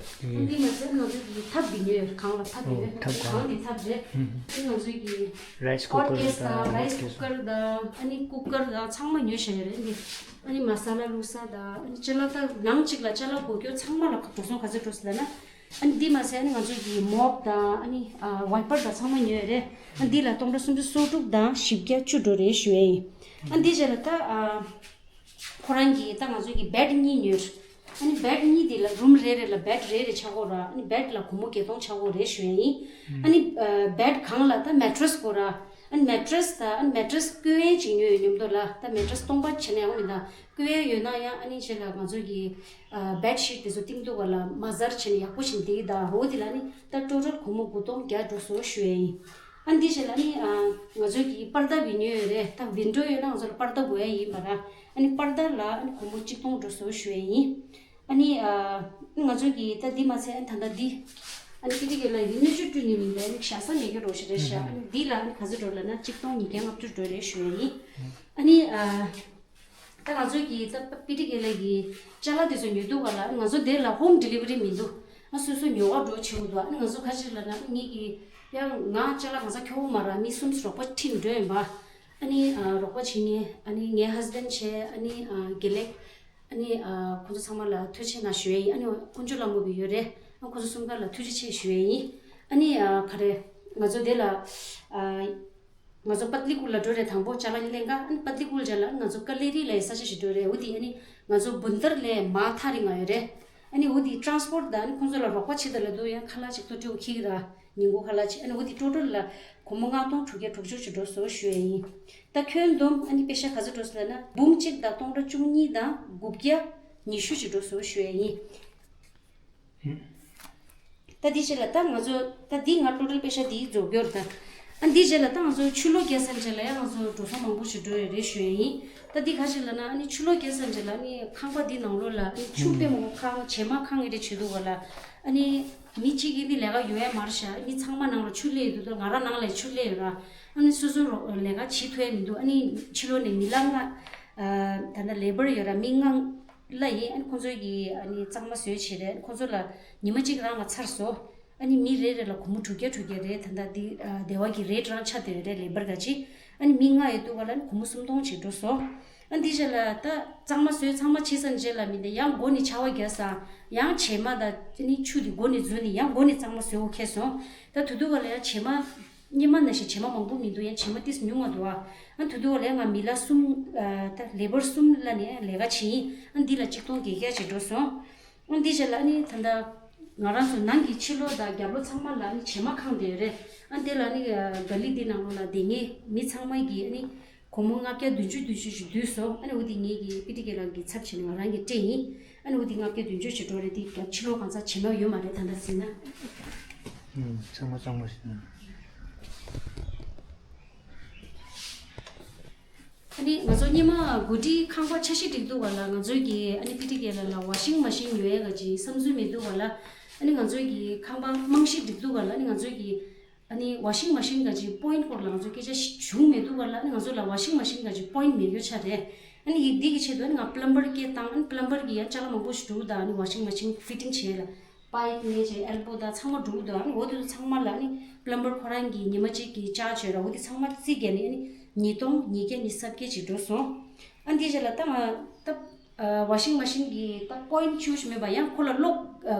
ཨ་འདི་མ་ཟད་ང་ཚོ་གི་ཐབ་འདི་ཉོས་ཡོད། གང་ལ་ཐབ་ཡོད། ཨོ་ཐབ་གང་གང་འདི་ཐབ་རེད། ཨ་ང་ཚོ་གི་རའི་སི་ཀུ་ཀར་ཧོཊ་གེ་སི་དང་རའི་སི་ཀུ་ཀར་དང་ཨ་ནི་ཀུ་ཀར་དང་ཚང་མ་ཉོས་བཞག་ཡོད་རེད། ཨ་འདི་ཨ་ནི་མ་ས་ལ་བླུགས་ས་དང་ཨ་ནི་ཅ་ལག་ད་ནང་གཅིག་ལ་ཅ་ལག་གོ་སྐྱོ་ཚང་མ་ལ་འགྲོ་སོང་ག་ཚོད་འགྲོ་སོང་ལབ་ན། ཨ་ནི་འདི་མ་ཟད་ཨ་ནི་ང་ཚོ་གི་མོབ་དང་ཨ་ནི་ཨ་ཝའི་པར་དང་ཚང་མ་ཉོས་ཡོད་རེད། ཨ་འདི་ལ་སྟོང་ཕྲག་སུམ་ཅུ་སོ་དྲུག་དང་བཞི་བརྒྱ་བཅུ་འགྲོ་རེད་ཞུ་ཡ་ཡིན། ཨ་འདི་བྱས་ལ་ད་ཨ་ཁོ་རང་གིས་ད་ང་ཚོ་གི་བེཌ་གཉིས་ཉོས། ཨ་ནི་བེཌ་གཉིས་འདི་ལ་རུམ་རེ་རེ་ལ་བེཌ་རེ་རེ་ཆགས་ཀྱི་ཡོད་ར། ཨ་ནི་བེཌ་ལ་སྒོར་མོ་བརྒྱད་སྟོང་ཆགས་ཀྱི་ཡོད་རེད་ཞུ་ཡ་ཡིན། ཨ་ནི་ཨ་བེཌ་སྒང་ལ་ད་མེ་ཊི་རེ་སི་དགོས་ར། ཨ་ནི་མེ་ཊི་རེ་སི་དང་ཨ་ནི་མེ་ཊི་རེ་སི་སྐུ་ཡན་ཅིག་ཉོས་ཡོད་མཉམ་དུ་ལ། ད་མེ་ཊི་རེ་སི་སྟོང་པ་བྱས་ན་ཡག་པོ་མི་འདུག་སྐུ་ཡན་ཡོད་ན་ཡང་ཨ་ནི་རྗེས་ལ་ང་ཚོ་གི་ཨ་བེཌ་ཤིཊ་དེ་ཚོ་བཏིང་དུས་སྒང་ལ་མ་ཟར་བྱས་ནས་ཡག་པོ་བྱས་ནས་བསྡད་ཀྱི་འདུག་འོ་དེ་ལ་ནི་ད་ཊོ་ཊལ་སྒོར་མོ་དགུ་སྟོང་བརྒྱ་འགྲོ་སོང་ཞུ་ཡ་ཡིན། ཨ་ནི་དེ་རྗེས་ལ་ནི་ཨ་ང་ཚོ་གི་པར་ད་བི་ཉོས་ཡོད་རེད། ད་ཝིན་ཌོ་ཡོད་ན་ང་ཚོ་ལ་པར་ད་དགོས་ཡ་ཡིན་པ་ར། ཨ་ནི་པར་ད་ལ་ཨ་ནི་སྒོར་མོ་གཅིག་སྟོང་འགྲོ་སོང་ཞུ་ཡ་ཡིན། ཨ་ནི་ཨ་ང་ཚོ་གི་ད་འདི་མ་ཚད་ཨ་ནི་ད་ལྟ་འདི་ཨ་ནི་པི་ཏི་ཀེ་ལ་ཡི་སྣོད་བཅུད་བཀྲུས་ནི་མིན་པས། ཨ་ནི་བཞག་ས་མེད་རྒྱུ་འདྲ་ཞིག་རེད་ཤག་ཨ་ནི་འདི་ལ་ཨ་ནི་ག་ཚོད་འགྲོ་ལབ་ན་གཅིག་སྟོང་ཉིས་བརྒྱ་ལྔ་བཅུ་འགྲོ་རེད་ཞུ་ཡ་ཡིན། ཨ་ནི་ཨ་ད་ང་ཚོ་གི་ད་པི་ཏི་ཀེ་ལ་གི་ཅ་ལག་དེ་ཚོ་ཉོ་དུས་སྒང་ལ་ང་ཚོ་དེ་ལ་ཧོམ་ཌི་ལི་ཝ་རི་མི་འདུག་ང་སོ་སོ་ཉོ་ག་འགྲོ་བྱེད་དགོས་འདུག་ཨ་ནི་ང་ཚོ་ཁ་ཅིག་ལ་ན་ངེད་ཀྱི་ཡང་ང་ཅ་ལག་གང་ས་ཁྱོ་བོ་མ་ར་མི་གསུམ་རོགས་པ་ཁྲིད་འགྲོ་ཡིན་པ། ཨ་ནི་ཨ་རོགས་པ་བྱེད་ངེས། ཨ་ནི་ངའི་ཧ་སི་བེན་ཌི་བྱས། ཨ་ནི་ཨ་དགེ་ལེགས། ཨ་ནི་ཨ་ཁོང་ཚོ་ཚང་མ་ལ་ཐུགས་རྗེ་ཆེ་གནང་ཞུ་ཡ་ཡིན། ཨ་ནི་དཀོན་མཆོག་ལྷ་མོ་བི་ཡོད་རེད། ཨ་ཁོང་ཚོ་གསུམ་ཀ་ལ་ཐུགས་རྗེ་ཆེ་ཞུ་ཡ་ཡིན། ཨ་ནི་ཨ་ག་རེ། ང་ཚོ་དེ་ལ་ཨ་ང་ཚོ་པཏ་ལི་ཀུལ་ལ་འགྲོ་རེད། དང་པོ་ཅ་ལག་ལེན་ག་ཨ་ནི་པཏ་ལི་ཀུལ་རྗེས་ལ་ང་ཚོ་ཀ་ལེ་རི་ལ་ཡི་ས་ཆ་ཞིག་འགྲོ་རེད། འོ་དེ་ཨ་ནི་ང་ཚོ་བུན་དར་ལས་མ་ཐག་རིང་ང་ཡོད་རེད། ཨ་ནི་འོ་དེ་ཊ་རན་སི་པོར་ཊི་དང་ཨ་ནི་ཁོང་ཚོ་ལ་རོགས་པ་བྱེད་དང་ལབ་དུས་ཡང་ཁ་ལག་ཅིག་ཏུ་སྤྲོད་འཁྱེར་གི་ར། ཉིན་གུང་ཁ་ལག་ཅིག་ཨ་ནི་འོ་དེ་ཊོ་ཊལ་ལ་སྒོར་མོ་ལྔ་སྟོང་དྲུག་བརྒྱ་དྲུག་ཅུ་ཅིག་འགྲོ་སོང་ཞུ་ཡ་ཡིན། ད་ཁྱོན་བསྡོམས་ཨ་ནི་པེ་ཤ་ག་ཚོད་འགྲོ་སོང་ལབ་ན་འབུམ་གཅིག་དང་སྟོང་ཕྲག་བཅུ་གཉིས་དང་དགུ་བརྒྱ་ཉི་ཤུ་ཅིག་འགྲོ་སོང་ཞུ་ཡ་ཡིན། ད་འདི་རྗེས་ལ་ད་ང་ཚོ་ད་འདི་ང་ཊོ་ཊལ་པེ་ཤ་འདི་རྫོགས་ཡོད་རེད་ད། ཨ་འདི་རྗེས་ལ་ད་ང་ཚོ་ཆུ་ལོག་རྒྱག་ཚར་རྗེས་ལ་ཡང་ང་ཚོ་འགྲོ་སོང་མང་པོ་ཞིག་འགྲོ་ཡོད་རེད་ཞུ་ཡ་ཡིན། ད་འདི་ག་ཞིག་ལབ་ན་ཨ་ནི་ཆུ་ལོག་རྒྱག་ཚར་རྗེས་ལ་ཨ་ནི་ཁང་པ་འདི་ནང་ལོགས་ལ་ཨ་ནི་ཆུ་དཔེ་མང་པོ་ཁང་བྱེ་མ་ཁང་ངེས་རེད་བྱེད་འདུག་ག་ལ། ཨ་ནི་མི་གཅིག་གིས་ནི་ལས་ཀ་ཡོང་ཡ་མ་རེད་ཤག་མི་ཚང་མ་ནང་ལ་ཆུ་སླེབས་ཡོད་འདུག་ད་ང་རང་ནང་ལ་ཆུ་སླེབས་ཡོད་ར། ཨ་ནི་སོ་སོ་རོགས་ལས་ཀ་བྱེད་ཐུབ་ཡ་མི་འདུག་ཨ་ནི་ཕྱི་ལོགས་ནས་མི་ལ་ལྔ་ཨ་ད་ལྟ་ལེ་བར་ཡོད་ར་མི་ལྔ་ལ་ཡིན། ཨ་ནི་ཁོང་ཚོ་གིས་ཨ་ནི་གཙང་མ་བཟོས་བྱས་རེད། ཁོང་ཚོ་ལ་ཉི་མ་གཅིག་རང་ལ་ཚར་སོང་། ཨ་ནི་མི་རེ་རེ་ལ་སྒོར་མོ་དྲུག་བརྒྱ་དྲུག་བརྒྱ་རེད། ད་ལྟ་འདི་ཨ་སྡེ་བ་གི་རེཊ་རང་ཆགས་བསྡད་ཡོད་རེད་ལེ་བར་ག་ཅིག་ཨ་ནི་མི་ལྔ་ཡོད་འདུག་ག་ལ་ཨ་ནི་སྒོར་མོ་སུམ་སྟོང་ཅིག་འགྲོ་སོང་། ཨ་འདི་རྗེས་ལ་ད་གཙང་མ་བཟོས་ཚང་མ་བྱས་ཚར་རྗེས་ལ་མི་འདི་ཡང་སྒོ་ནས་ཆར་པ་བརྒྱབ་ས་ཡང་བྱེ་མ་དང་ཨ་ནི་ཆུ་འདི་སྒོ་ནས་འཛུལ་ནས་ཡང་སྒོ་ནས་གཙང་མ་བཟོས་འོ་ཁེལ་སོང་། ད་དུ་དུ་ག་ལ་ཡང་བྱེ་མ་སྔོན་མ་ནང་བཞིན་བྱེ་མ་མང་པོ་མི་འདུག་ཡང་བྱེ་མ་ཏིས་ཉུང་བ་འདུག་ཨ་ཨ་དུ་དུ་ག་ལ་ཡང་ང་མི་ལ་གསུམ་ཨ་ད་ལེ་བར་གསུམ་ལ་ནས་ལས་ཀ་བྱེད་ཡིན། ཨ་འདི་ལ་གཅིག་སྟོང་བརྒྱད་བརྒྱ་ཅིག་འགྲོ་སོང་། ཨ་འདི་བྱས་ལ་ཨ་ནི་ད་ལྟ་ང་རང་ཚོ་ནང་གི་ཕྱི་ལོགས་དང་རྒྱབ་ལོགས་ཚང་མ་ལ་ཨ་ནི་བྱེ་མ་ཁེངས་བསྡད་ཡོད་རེད། ཨ་འདི་ལ་ཨ་ནི་ག་ལི་འདི་ནང་ལོགས་ལ་བསྡད་མཁན་མི་ཚང་མ་གིས་ཨ་ནི་སྒོར་མོ་ལྔ་བརྒྱ་བདུན་ཅུ་བདུན་ཅུ་ཞིག་བསྡུས་སོང་། ཨ་ནི་འོ་འདི་ངེད་ཀྱི་པི་ཊི་ཀེ་ལགས་ཀྱི་ཚབ་བྱས་ནས་ང་རང་གིས་སྤྲད་ཡིན། ཨ་ནི་འོ་འདི་ལྔ་བརྒྱ་བདུན་ཅུ་ཞིག་འགྲོ་རེད། འདི་རྒྱབ་ཕྱི་ལོགས་གང་ས་བྱེ་མ་ཡོད་མ་རེད་ད་ལྟ་ཟིན་ན། ཨུམ་ཚང་མ་གཙང་མ་ཞིག་ཨ་ནི་ང་ཚོ་སྔོན་མ་གོ་སྒྲིག་ཁང་པ་འཆར་གཞི་སྒྲིག་དུས་སྒང་ལ་ང་ཚོས་ཀྱི་ཨ་ནི་པི་ཊི་ཀེ་ལགས་ལ་ཝ་ཤིང་མ་ཤིན་ཉོ་ཡས་ག་ཅིག་བསམ་ཚུལ་མེད་དུས་སྒང་ལ། ཨ་ནི་ང་ཚོས་ཀྱི་ཁང་པ་རྨང་གཞི་སྒྲིག་དུས་སྒང་ལ་ཨ་ནི་ང་ཚོས་ཀྱི་ཨ་ནི་ཝ་ཤིང་མ་ཤིན་ག་ཅིག་པོ་ཡིན་ཊི་སྐོར་ལ་ང་ཚོས་སྐད་ཆ་བྱུང་མེད་དུས་སྒང་ལ། ཨ་ནི་ང་ཚོ་ལ་ཝ་ཤིང་མ་ཤིན་ག་ཅིག་པོ་ཡིན་ཊི་མེད་རྒྱུ་ཆགས་རེད། ཨ་ནི་ཡི་འདི་གི་ཆེད་དུ་ཨ་ནི་ང་པི་ལམ་བར་སྐད་བཏང་། ཨ་ནི་པི་ལམ་བར་གིས་ཡང་ཅ་ལག་མང་པོ་ཞིག་བསྒྲུགས་དང་། ཨ་ནི་ཝ་ཤིང་མ་ཤིན་ཕི་ཊིང་བྱས་ལ། པའིབ་ནས་བྱས་ཨེལ་བོ་དང་ཚང་མ་འགྲོ་གི་འདུག་ཨ་ནི་འོ་དེ་ཚོ་ཚང་མ་ལ་ཨ་ནི་པི་ལམ་བར་ཁོ་རང་གིས་ཉི་མ་གཅིག་གི་ཅར་ཇི་ཡོད་ར། འོ་དེ་ཚང་མ་རྩིས་བརྒྱབ་ནས་ཨ་ནི་ཉིས་སྟོང་ཉིས་བརྒྱ་ཉི་ཤུ་རྩ་བརྒྱད་ཅིག་འགྲོ་སོང་། ཨ་འདི་རྗེས་ལ་ད་ང་ད་ཝ་ཤིང་མ་ཤིན་གྱི་ད་པོ་ཡིན་ཊི་བཅུ་ཞིག་མེད་པ་ཡང་ཁོ་ལ་གློག་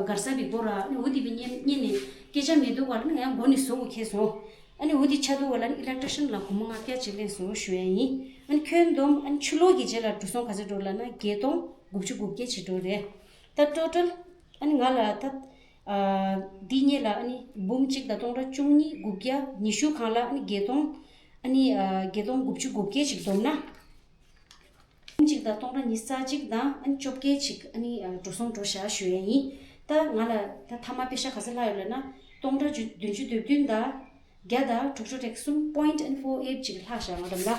གར་ས་གི་སྒོ་ར། ཨ་ནི་འོ་དེ་བའི་གཉེན་གཉེན་ནས་སྐད་ཆ་མེད་དུས་སྒང་ལ་ཨ་ནི་ང་ཡང་སྒོ་ནས་བཟོ་དགོས་ཁེལ་སོང་། ཨ་ནི་འོ་དེ་ཆགས་དུས་སྒང་ལ་ཨ་ནི་ཨི་ལེག་ཊི་རི་ཤན་ལ་སྒོར་མོ་ལྔ་བརྒྱ་ཅིག་ལེན་སོང་ཞུ་ཡ་ཡིན། ཨ་ནི་ཁྱོན་བསྡོམས་ཨ་ནི་ཆུ་ལོག་གི་རྗེས་ལ་འགྲོ་སོང་ག་ཚོད་འགྲོ་ལབ་ན་བརྒྱད་སྟོང་དགུ་བཅུ་གོ་བརྒྱད་ཅིག་འགྲོ་རེད། ད་ཊོ་ཊལ་ཨ་ནི་ང་ལ་ད་ཨ་འདི་གཉིས་ལ་ཨ་ནི་འབུམ་གཅིག་དང་སྟོང་ཕྲག་བཅུ་གཉིས་དགུ་བརྒྱ་ཉི་ཤུ་སྒང་ལ་ཨ་ནི་བརྒྱད་སྟོང་ཨ་ནི་ཨ་བརྒྱད་སྟོང་དགུ་བཅུ་གོ་བརྒྱད་ཅིག་བསྡོམས་ན། འབུམ་གཅིག་དང་སྟོང་ཕྲག་ཉི་ཤུ་རྩ་གཅིག་དང་ཨ་ནི་བཅོ་བརྒྱད་ཅིག་ཨ་ནི་ཨ་འགྲོ་སོང་འགྲོ་བཞག་ཞུ་ཡ་ཡིན། ད་ང་ལ་ད་མཐའ་མ་པེ་ཤ་ག་ཚོད་ལྷག་ཡོད་ལབ་ན་སྟོང་ཕྲག་བདུན་ཅུ་དོན་བདུན་དང་བརྒྱ་དང་དྲུག་ཅུ་རེ་གསུམ་པོ་ཡིན་ཊི་ཨེན་ཕོར་ཨེཊ་ཅིག་ལྷག་བཞག་ང་རང་ལ།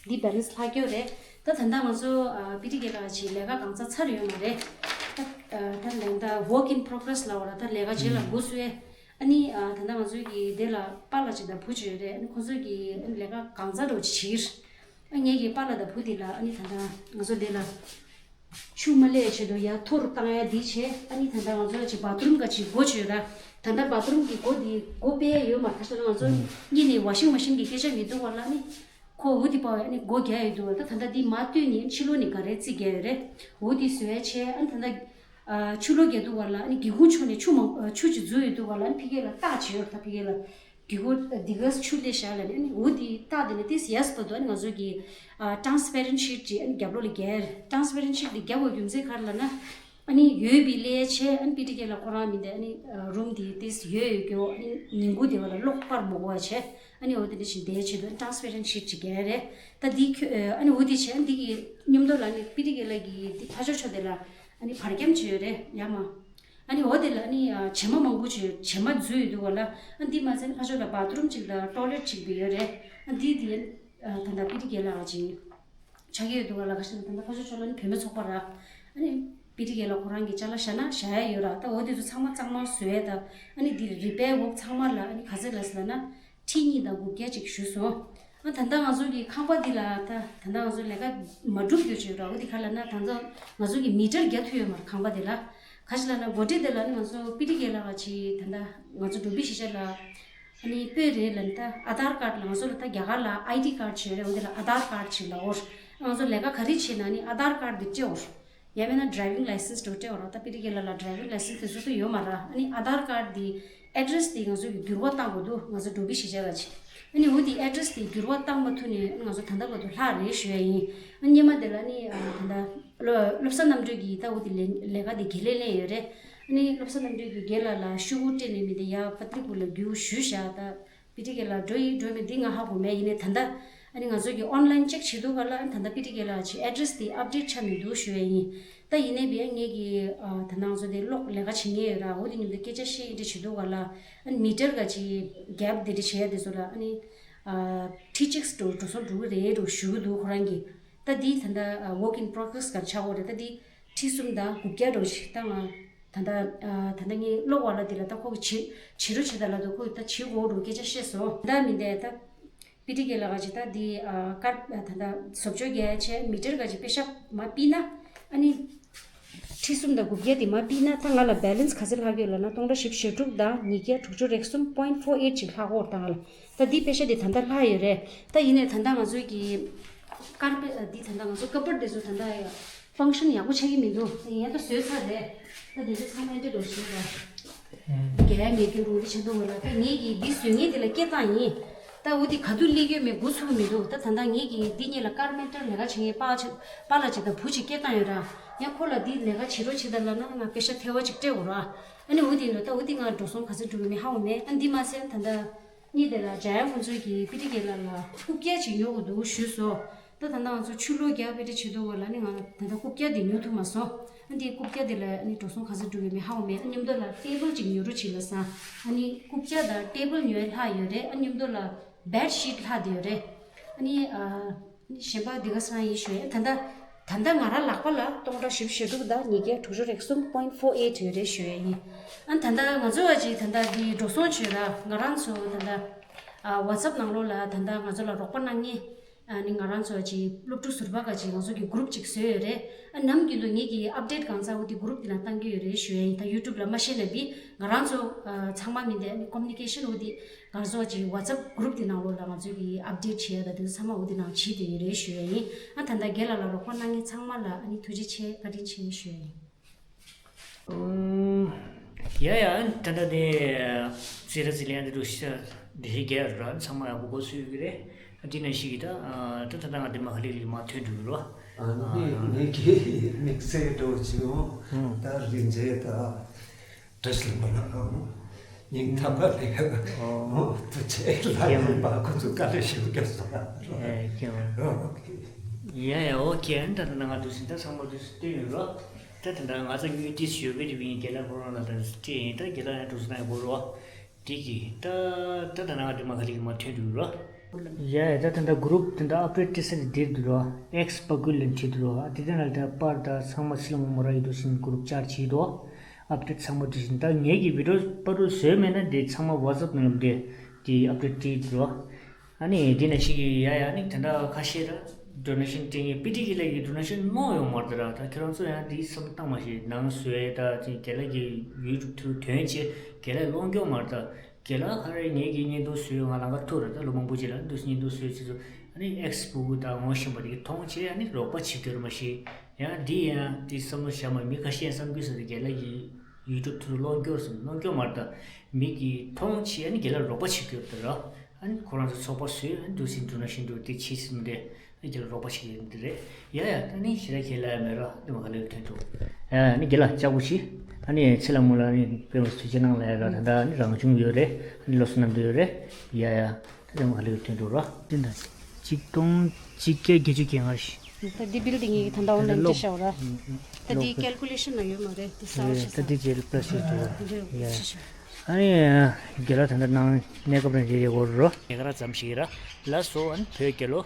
འདི་བེ་ལན་སི་ལྷག་ཡོད་རེད། ད་ད་ལྟ་ང་ཚོ་ཨ་པི་ཊི་ཀེ་ལགས་ཀྱི་ལས་ཀ་གང་ཚ་ཚར་ཡོད་མ་རེད། ད་ཨ་ད་ལན་ད་ཝོརཀ་ཨིན་པོ་རོ་གི་རེ་སི་ལབ་པ་ར། ད་ལས་ཀ་རྗེས་ལ་འགོ་བཙུགས་ཡས། ཨ་ནི་ཨ་ད་ལྟ་ང་ཚོ་གི་དེ་ལ་པཱ་ལགས་ཅིག་དང་བུ་ཅིག་ཡོད་རེད། ཨ་ནི་ཁོང་ཚོ་གི་ཨ་ནི་ལས་ཀ་གང་ཚ་འདྲ་བོ་ཅིག་བྱེད་ཀྱི་རེད། ཨ་ངེད་ཀྱི་པཱ་ལགས་དང་བུ་དེ་ལ་ཨ་ནི་ད་ལྟ་ང་ཚོ་དེ་ལ་ཆུ་མ་སླེབས་ཆེད་དུ་ཡར་ཐོ་རུ་བཏང་ཡ་འདི་བྱས། ཨ་ནི་ད་ལྟ་ང་ཚོ་ཅིག་བཱ་ཐི་རུམ་ག་ཅིག་སྒོ་ཅིག་ཡོད་ར། ད་ལྟ་བཱ་ཐི་རུམ་གྱི་སྒོ་འདི་སྒོ་ཕྱེ་ཡ་ཡོད་མ་རེད། ཁ་ཤས་ང་ཚོ་ཨུམ་གཉིས་ནས་ཝ་ཤིང་མ་ཤིན་གྱི་སྐད་ཆ་མི་འདུག་པ་ལ་ནི། ཁོ་འོ་དེ་པ་བས་ཨ་ནི་སྒོ་རྒྱག་ཡོད་འདུག་པ། ད་ད་ལྟ་འདི་མ་བཏུས་ནས་ཕྱི་ལོགས་ནས་ག་རེ་རྩིས་རྒྱག་ཡོད་རེད། འོ་དེ་བཟོ་ཡ་བྱས། ཨ་ནི་ད་ལྟ་ཨ་ཆུ་ལོག་རྒྱག་དུས་པ་ལ་ཨ་ནི་སྒེའུ་ཁུང་ཕྱོགས་ནས་ཆུ་མང་ཨ་ཆུ་ཅིག་འཛུལ་ཡོད་འདུག་པ་ལ། ཨ་ནི་ཕ་གི་ལ་རྟགས་བྱས་ཡོད་རེད། ད་ཕ་གི་ལ་སྒེའུ་ཁུང་འདི་ག་ཆུ་སླེབས་ཤག་ལབ་ནས། ཨ་ནི་འོ་དེ་རྟགས་དེ་ནི་ཏིས་ཡས་པ་འདུག་ཨ་ནི་ང་ཚོ་གི་ཨ་ཊ་རན་སི་པེ་རེན་ཊི་ཤིཊ་ཅིག་ཨ་ནི་རྒྱབ་ལོགས་ལ་རྒྱག་ཡ་རེད། ཊ་རན་སི་པེ་རེན་ཊི་ཤིཊ་འདི་རྒྱབ་པའི་རྒྱུ་མཚན་ག་རེ་ལབ་ན། ཨ་ནི་ཡོད་པའི་ལས་བྱས། ཨ་ནི་པི་ཊི་ཀེ་ལགས་ཁོ་རང་མི་འདི་ཨ་ནི་རུམ་དེ་ཏིས་ཡོད་ཡོད་ཀྱོ། ཨ་ནི་ཉིན་གུང་དེ་བ་ལ་གློག་སྤར་མི་དགོས་པ་བྱས། ཨ་ནི་འོ་དེ་འདྲ་ཞིག་དེའི་ཆེད་དུ་transparent sheet ཅིག་རྒྱག་ཡ་རེད། ད་འདི་ཁྱོད་ཨ་ནི་འོ་དེ་བྱས་འདི་གི་མཉམ་དུ་ལ་ནི་པི་ཏི་གེ་ལགས་ཀྱི་འདི་ཕ་ཆོས་ཆོས་དེ་ལ་ཨ་ནི་བར་འཁྱམས་བྱས་ཡོད་རེད་ཡ་མ། ཨ་ནི་འོ་དེ་ལ་ནི་བྱེ་མ་མང་པོ་བྱས་བྱེ་མ་འཛུལ་ཡོད་འདུག་ག་ལ། ཨ་འདི་མ་ཚད་ནི་ཕ་ཆོས་ལ་bathroom ཅིག་ལ་toilet ཅིག་བི་ཡོད་རེད། ཨ་འདི་དེ་ད་ལྟ་པི་ཏི་གེ་ལགས་ཀྱི་ཆགས་ཀྱི་ཡོད་འདུག་ག་ལ། ག་ཞིག་ལ་ད་ལྟ་ཕ་ཆོས་ཆོས་ལ་ནི་བུད་མེད་ཚོགས་པ་ར། ཨ་ནི་པི་ཏི་གེ་ལགས་ཁོ་རང་གི་ཅ་ལག་བཞག་ན་བཞག་ཡ་ཡོད་ར། ད་འོ་དེ་ཚོ་ཚང་མ་གཙང་མ་བཟོས་ཡ་ད་ཨ་ནི་འདི་repair work ཚང་མ་ལ་ཨ་ནི་ག་ཚོད་ལ་ཟེར་ལ་ན། ཁྲི་གཉིས་དང་དགུ་བརྒྱ་ཅིག་ཞུས་སོང་། ཨ་ད་ལྟ་ང་ཚོ་གི་ཁང་པ་འདི་ལ་ད་ད་ལྟ་ང་ཚོ་ལས་ཀ་མ་གྲུབ་རྒྱུ་ཅིག་ཡོད་ར། འོ་དེ་ག་ལ་ན་ད་ལྟ་ང་ཚོ་གི་མི་ཊར་རྒྱག་ཐུབ་ཡོད་མ་རེད་ཁང་པ་འདི་ལ། ག་ཞིག་ལ་ན་འགོ་ཁྲིད་འདི་ལ་ནི་ང་ཚོ་པི་ཏི་གེ་ལགས་ཀྱིས་ད་ལྟ་ང་ཚོ་འགྲོ་བའི་གཞིས་ཆགས་ལ་ཨ་ནི་དཔེ་རེད་ལ་ནི་ད་Aadhaar card ལ་ང་ཚོ་ལ་ད་རྒྱ་གར་ལ་ID card ཅིག་ཡོད་རེད། འོ་དེ་ལ་Aadhaar card ཅིག་ལ་འོ། ང་ཚོ་ལས་ཀ་ག་རེ་བྱེད་ན་ནི་Aadhaar card འདི་སྤྲད་འོ། ཡང་མིན་ན་driving licence འགྲོ་སྤྲད་འོ་ར། ད་པི་ཏི་གེ་ལགས་ལ་driving licence དེ་ཚོ་ད་ཡོད་མ་ར། ཨ་ནི་Aadhaar card འདི་address འདི་ང་ཚོ་གི་འགྱུར་བ་བཏང་དགོས་འདུག་ང་ཚོ་འགྲོ་བའི་གཞིས་ཆགས་ལ་ཅིག་ཨ་ནི་འོ་དེ་address དེ་འགྱུར་བ་བཏང་མ་ཐུབ་ནས་ང་ཚོ་ད་ལྟ་བར་དུ་ལྷག་རེད་ཞུ་ཡ་ཡིན། ཨ་ནི་སྔོན་མ་དེ་ལ་ནི་ཨ་ད་ལྟ་བློ་བློ་བཟང་རྣམ་གྲོལ་གྱིས་ད་འོ་དེ་ལས་ལས་ཀ་དེ་ག་ལེར་ལེན་ཡོད་རེད། ཨ་ནི་བློ་བཟང་རྣམ་གྲོལ་གྱིས་རྒན་ལགས་ལ་ཤོག་གུ་སྤྲད་ནས་མི་དེ་ཡར་པ་ཏི་ལི་པུར་ལ་བསྒྱུར་ཞུས་བཞག་ད། པི་ཏི་གེ་ལགས་འགྲོ་ཡི་འགྲོ་མེད་འདི་ང་ཧ་གོ་མེད། ཡིན་ནའི་ད་ལྟ་ཨ་ནི་ང་ཚོ་གི་online check བྱེད་དུས་ག་ལ་ཨ་ནི་ད་ལྟ་པི་ཏི་གེ་ལགས་ཀྱི་address དེ་update ཆགས་མི་འདུག་ཞུ་ཡ་ཡིན། ད་ཡིན་ནའི་བས་ངེད་ཀྱི་ཨ་ད་ནང་ཚོ་དེ་གློག་ལས་ཀ་བྱེད་མཁན་ཡོད་ར། འོ་དེ་མཉམ་དུ་སྐད་ཆ་བཤད་ཡིན་འདྲ་བྱེད་དུས་ག་ལ་ཨ་ནི་མི་ཊར་ག་ཅིག་རྒྱབ་དེ་འདྲ་བྱེད་ཡ་དེ་ཚོ་ལ་ཨ་ནི་ཨ་ཁྲི་གཅིག་འགྲོ་འགྲོ་སོང་འགྲོ་གི་རེད་འགྲོ་ཞུ་གི་འདུག་ཁོ་རང་གིས། ད་འདི་ད་ལྟ་ཨ་work in progress ག་ཆགས་ཡོད་རེད། ད་འདི་ཁྲི་གསུམ་དང་དགུ་བརྒྱ་འགྲོ་ཞིག་ད་ང་ད་ལྟ་ཨ་ད་ལྟ་ངའི་གློག་བ་ལ་དེ་ལ་ད་ཁོ་གི་བྱེད་བྱེད་རོགས་བྱེད་ད་ལ་དུ་ཁོ་གི་ད་བྱེད་དགོས་རུ་སྐད་ཆ་བཤད་སོང་། ད་མི་འདས་ད་པི་ཏི་གེ་ལགས་ཀྱིས་ད་འདི་ཨ་ཀར་ད་ལྟ་བཟོ་བཅོས་རྒྱག་ཡ་ཆེད་མི་ཊར་ག་ཅིག་པེ་ཤག་མ་ཕུལ་ན་ཨ་ནི་ཁྲི་གསུམ་དང་དགུ་བརྒྱ་དེ་མ་ཕུལ་ན་ད་ང་ལ་balance ག་ཚོད་ལྷག་གི་ཡོད་ལབ་ན་སྟོང་ཕྲག་བཞི་བཅུ་ཞེ་དྲུག་དང་ཉིས་བརྒྱ་དྲུག་ཅུ་རེ་གསུམ་point four eight ཅིག་ལྷག་གོ་ད་ང་ལ། ད་འདི་པེ་ཤག་དེ་ད་ལྟ་ལྷག་ཡོད་རེད། ད་ཡིན་ནའི་ད་ལྟ་ང་ཚོའི་གི་ཀར་པེ་འདི་ད་ལྟ་ང་ཚོ་ཀ་པར་དེ་ཚོ་ད་ལྟ་ཡ་function ཡག་པོ་ཆགས་ཀྱི་མི་འདུག་དེ་ཡན་ད་བཟོས་ཚར་རེད། ད་དེ་ཚོ་ཚང་མ་འདི་འགྲོ་བཞིན་པ་རྒྱ་ཡ་མེད་རྒྱུ་རུ་རེ་ཆེ་འདུག་བ་ལ། ད་ངེད་ཀྱིས་འདི་བཟོས་ངེས་དེ་ལ་སྐད་བཏང་ཡིན། ད་འོ་དེ་ག་དུས་སླེབས་ཀྱི་མེད་འགོ་ཚུགས་མི་འདུག་ད་ད་ལྟ་ངེད་ཀྱིས་འདི་གཉིས་ལ་ཀར་མེན་ཊར་ལས་ཀ་བྱེད་མཁན་པ་ཅིག་པཱ་ལགས་ཅིག་དང་བུ་ཅིག་སྐད་བཏང་ཡོད་ར། ཡང་ཁོ་ལ་འདི་ལས་ཀ་བྱེད་རོགས་བྱེད་ད་ལབ་ན་ང་པེ་ཤག་ཐེ་བ་ཅིག་སྤྲད་དགོས་ར། ཨ་ནི་འོ་དེ་ཡིན་ད་ད་འོ་དེ་ང་འགྲོ་སོང་ག་ཚོད་འགྲོ་གི་མེད་ཧ་གོ་མེད། ཨ་འདི་མ་ཟད་ད་ལྟ་གཉིས་དེ་ལ་འཇམ་དབྱངས་ཕུན་ཚོགས་ཀྱིས་པི་ཏི་གེ་ལགས་ལ་རྐུབ་བཀྱག་ཅིག་ཉོ་དགོས་འདུག་ཞུས་སོང་། ད་ད་ལྟ་ང་ཚོ་ཆུ་ལོག་རྒྱག་པའི་འདྲ་བྱེད་འདུག་བ་ལ་ནི་ང་ད་ལྟ་རྐུབ་བཀྱག་དེ་ཉོ་ཐུབ་མ་སོང་། ཨ་འདི་རྐུབ་བཀྱག་དེ་ལ་ནི་འགྲོ་སོང་ག་ཚོད་འགྲོ་གི་མེད་ཧ་གོ་མེད། ཨ་མཉམ་དུ་ལ་ཊེ་བལ་ཅིག་ཉོ་རོགས་བྱེད་ལབ་སོང་། ཨ་ནི་རྐུབ་བཀྱག་དང་ཊེ་བལ་ཉོ་ཡ་ལྷག་ཡོད་རེད། ཨ་མཉམ་དུ་ལ་བེཌ་ཤིཊ་ལྷག་བསྡད་ཡོད་རེད། ཨ་ནི་ཨ། གཞན་པ་འདི་ག་སང་ཡིན་ཞུ་ཡ། ད་ལྟ་ད་ལྟ་ང་རང་ལག་པ་ལ་སྟོང་ཕྲག་བཞི་བཅུ་ཞེ་དྲུག་དང་ཉིས་བརྒྱ་དྲུག་ཅུ་རེ་གསུམ་point four eight ཡོད་རེད་ཞུ་ཡ་ཡིན། ཨ་ད་ལྟ་ང་ཚོ་བ་ཅིག་ད་ལྟ་འདི་འགྲོ་སོང་བྱོས་ར་ང་རང་ཚོ་ད་ལྟ་ཨ་WhatsApp ནང་ལོགས་ལ་ད་ལྟ་ང་ཚོ་ལ་རོགས་པ་གནང་མཁན་ཨ་ནི་ང་རང་ཚོ་བ་ཅིག་སློབ་ཕྲུག་ཟུར་པ་ག་ཅིག་ང་ཚོ་གི་གུ་རུབ་ཅིག་བཟོས་ཡོད་རེད། ཨ་ནམ་རྒྱུན་དུ་ངེད་ཀྱི་ཨབ་ཌེཊ་གང་ཚ་བོ་འདི་གུ་རུབ་འདི་ནང་བཏང་གི་ཡོད་རེད་ཞུ་ཡ་ཡིན། ད་YouTube ལ་མ་བཤད་ན་འདི་ང་རང་ཚོ་ཨ་ཚང་མ་མི་འདི་ཨ་ནི་ཀོ་མུ་ནི་ཀེ་ཤན་འོ་འདི། ང་ཚོ་ཅིག་WhatsApp གུ་རུབ་དེ་ནང་ལོགས་ལ་ང་ཚོ་གི་ཨབ་ཌེཊ་བྱེད་ཡ་དང་དེ་ཚོ་ཚང་མ་འོ་དེ་ནང་བྱེད་དེ་ཡོད་རེད་ཞུ་ཡ་ཡིན། ཨ་ད་ལྟ་རྒན་ལགས་ལ་རོགས་པ་གནང་མཁན་ཚང་མ་ལ་ཨ་ནི་ཐུགས་རྗེ་ཆེ་བཀའ་དྲིན་ཆེ་ཞུ་ཡ་ཡིན། ཨུམ། ཡ་ཡ་ད་ལྟ་དེ་རྩིས་ར་རྩིས་ལེན་དེ་འགྲོ་ཤ་དེ་ཧི་རྒྱལ་ར་ཚང་མ་ཡག་པོ་འགོ་ཚུགས་ཡོད་ཀྱི་རེད། ཨ་དེ་ནང་བཞིན་གྱི་ད་ད་ད་ང་དེ་མ་ཧ་ལི་ལི་མ་ཐོན་འགྲོ་གི་རོ། ཨ་ནི་ངེད་ཀྱི་དམིགས་བསལ་འགྲོ་བྱུང་ད་རིན་ཆེན་ད། བཀྲ་ཤིས་ལྷུན་པོ་ལགས་ཨང་། སྙིང་ཐག་པ་ནས་ཨོ་ཐུགས་རྗེ་ཆེ་ལགས་ཡིན་པ་ཁོ་ཚོ་བཀའ་དྲིན་ཞུ་རྒྱུ་སོང་། ཨེ་ཀྱང་ཨོ་ཁེ། ཡ་ཡ་ཨོ་ཁེ། ཨ་ནི་ད་ལྟ་ང་དུས་སུ་ད་ཚང་མ་དུས་སུ་བསྟན་ཡོད་རོ། ད་ད་ལྟ་ང་ཚོ་དངུལ་ཏིས་ཞོགས་ཀས་དེ་བིན་རྒན་ལགས་ཁོ་རང་ལ་ད་སྤྲད་ཡིན། ད་རྒན་ལགས་ཡང་དུས་སུ་ན་ཡོད་རོ། དེ་གི་ད་ད་ད་ང་དེ་མ་ག་ལེ་གི་མ་ཐོན་འགྲོ་རོ། ཡ་ཡ་ད་ད་ད་གུ་རུབ་དེ་འདྲ་ཨབ་ཌེཊ་སྤྲད་ས་དེ་འདིར་འདུག་རོ། ཨེགས་པ་ཀུ་ལ་འཁྲིད་འདུག་རོ། ཨ་དེ་དེ་ན་ད་པར་ད་ཚང་མ་སི་ལ་མོ་མོ་ར་ཡི་དུ་སིན་གུ་རུབ་ཅར་བྱེད་དོ། ཨབ་ཌེཊ་ཚང་མ་འདི་བཞིན་ད་ངེད་ཀྱི་བི་ཌི་ཡོ་པར་རུ་བཟོས་མེད་ན་དེ་ཚང་མ་ཝ་ཙབ་ནང་ལ་དེ་དེ་ཨབ་ཌེཊ་བྲིས་འགྲོ། ཨ་ནི་དེ་ན་ཞིག་གི་ཡ་ཡ་ནི་དེ་འདྲ་ཁ་ཤས་ར་ཌོ་ནེ་ཤན་སྤྲད་ངེས་པི་ཏི་གི་ལ་གི་ཌོ་ནེ་ཤན་གནང་ཡོང་མ་རེད་ད་ར། ད་ཁྱེད་རང་ཚོ་ཡང་དེ་བསམ་བཏང་མ་ཤེས་ནང་བཟོས་ད་ཅིག་རྒན་ལགས་ཀྱི་ཡུ་ཊུབ་ཐུག་དོན་ཆེ་རྒན་ལགས་སློང་སྐྱོང་མ་རེད་ད། རྒན་ལགས་ཁ་རེ་ངེད་ཀྱི་བརྙན་ཐུང་བཟོས་ང་ལང་ཀ་ཐུག་རེད་ད་ལོ་མང་པོ་ཅིག་ལ་འདུག་བརྙན་ཐུང་བཟོས་ཚེ་ཚོ་ཨ་ནི་ཨེགས་ཕུ་གུ་དང་ངོ་ཤེས་པ་དེ་གི་མཐོང་ཆེ་ཨ་ནི་རོགས་པ་བྱེད་རྒྱུར་མ་ཤེས། ཡང་འདི་ཡང་འདི་བསམ་བློ་བཞག་མ་མི་ཁ་ཤས་བསམ་གི་ས་དེ་རྒན་ལགས་ཀྱི་ཡུ་ཊུབ་ཐུག་སློང་སྐྱོར་སོང་སློང་སྐྱོར་མ་རེད་ད། མི་གི་མཐོང་ཆེ་ཨ་ནི་རྒན་ལགས་རོགས་པ་བྱེད་རྒྱུར་ད་ར། ཨ་ནི་ཁོ་རང་ཚོ་ཚོགས་པ་བཟོས་ཨ་ནི་འདུག་སེ་འདུག་ན་ཤིན་ཏུ་དེ་ཕྱིས་ཟིན་ཏེ་ཨ་ནི་རྒན་ལགས་རོགས་པ་བྱེད་ཀྱི་ཡོད་འདི་རེད། ཡ་ཡ་ད་ནི་ཞེ་དྲག་ཁྱེད་ལ་ཡ་མེད་ར་འདི་མ་ག་ལེར་ཐོན་ཐུབ། ཡ་ཨ་ནི་རྒན་ལགས་ལྕགས་པོ་ཞིག་ཨ་ནི་ཚེ་ལ་མོ་ལ་ནི་དཔེ་མ་ཐུགས་རྗེ་གནང་ལ་ཡ་ར་ད་ད་ཨ་ནི་རང་བྱུང་ཡོད་རེད། ཨ་ནི་ལོ་སོ་ནམ་དུ་ཡོད་རེད། ཡ་ཡ། རིང་ག་ལེར་ཐོན་འདུག་ར། དེ་འདྲ་ཆིག་སྟོང་གཅིག་བརྒྱ་བརྒྱད་ཅུ་གྱ་ལྔ་ཞིག་ད་འདི་བིལ་ཌིང་ཡི་གི་ད་ལྟ་ཨོན་ལན་ལོག་སྤྲད་བཞག་ར། ད་འདི་ཀལ་ཀུ་ལེ་ཤན་ལ་ཡོད་མ་རེད། འདི་གསར་བ་ཞིག་ད་འདི་རྗེས་ལ་པ་ལ་ཤི་འདུག་ཡ། ཨ་ནི་རྒན་ལགས་ད་ལྟ་ནང་གནས་སྐབས་རང་རེད་ཡོད་རོ། ཉེ་ག་ར་ཙམ་ཞིག་ར། ལ་སོ་ཨན་བོད་རྒྱལ་ལོ།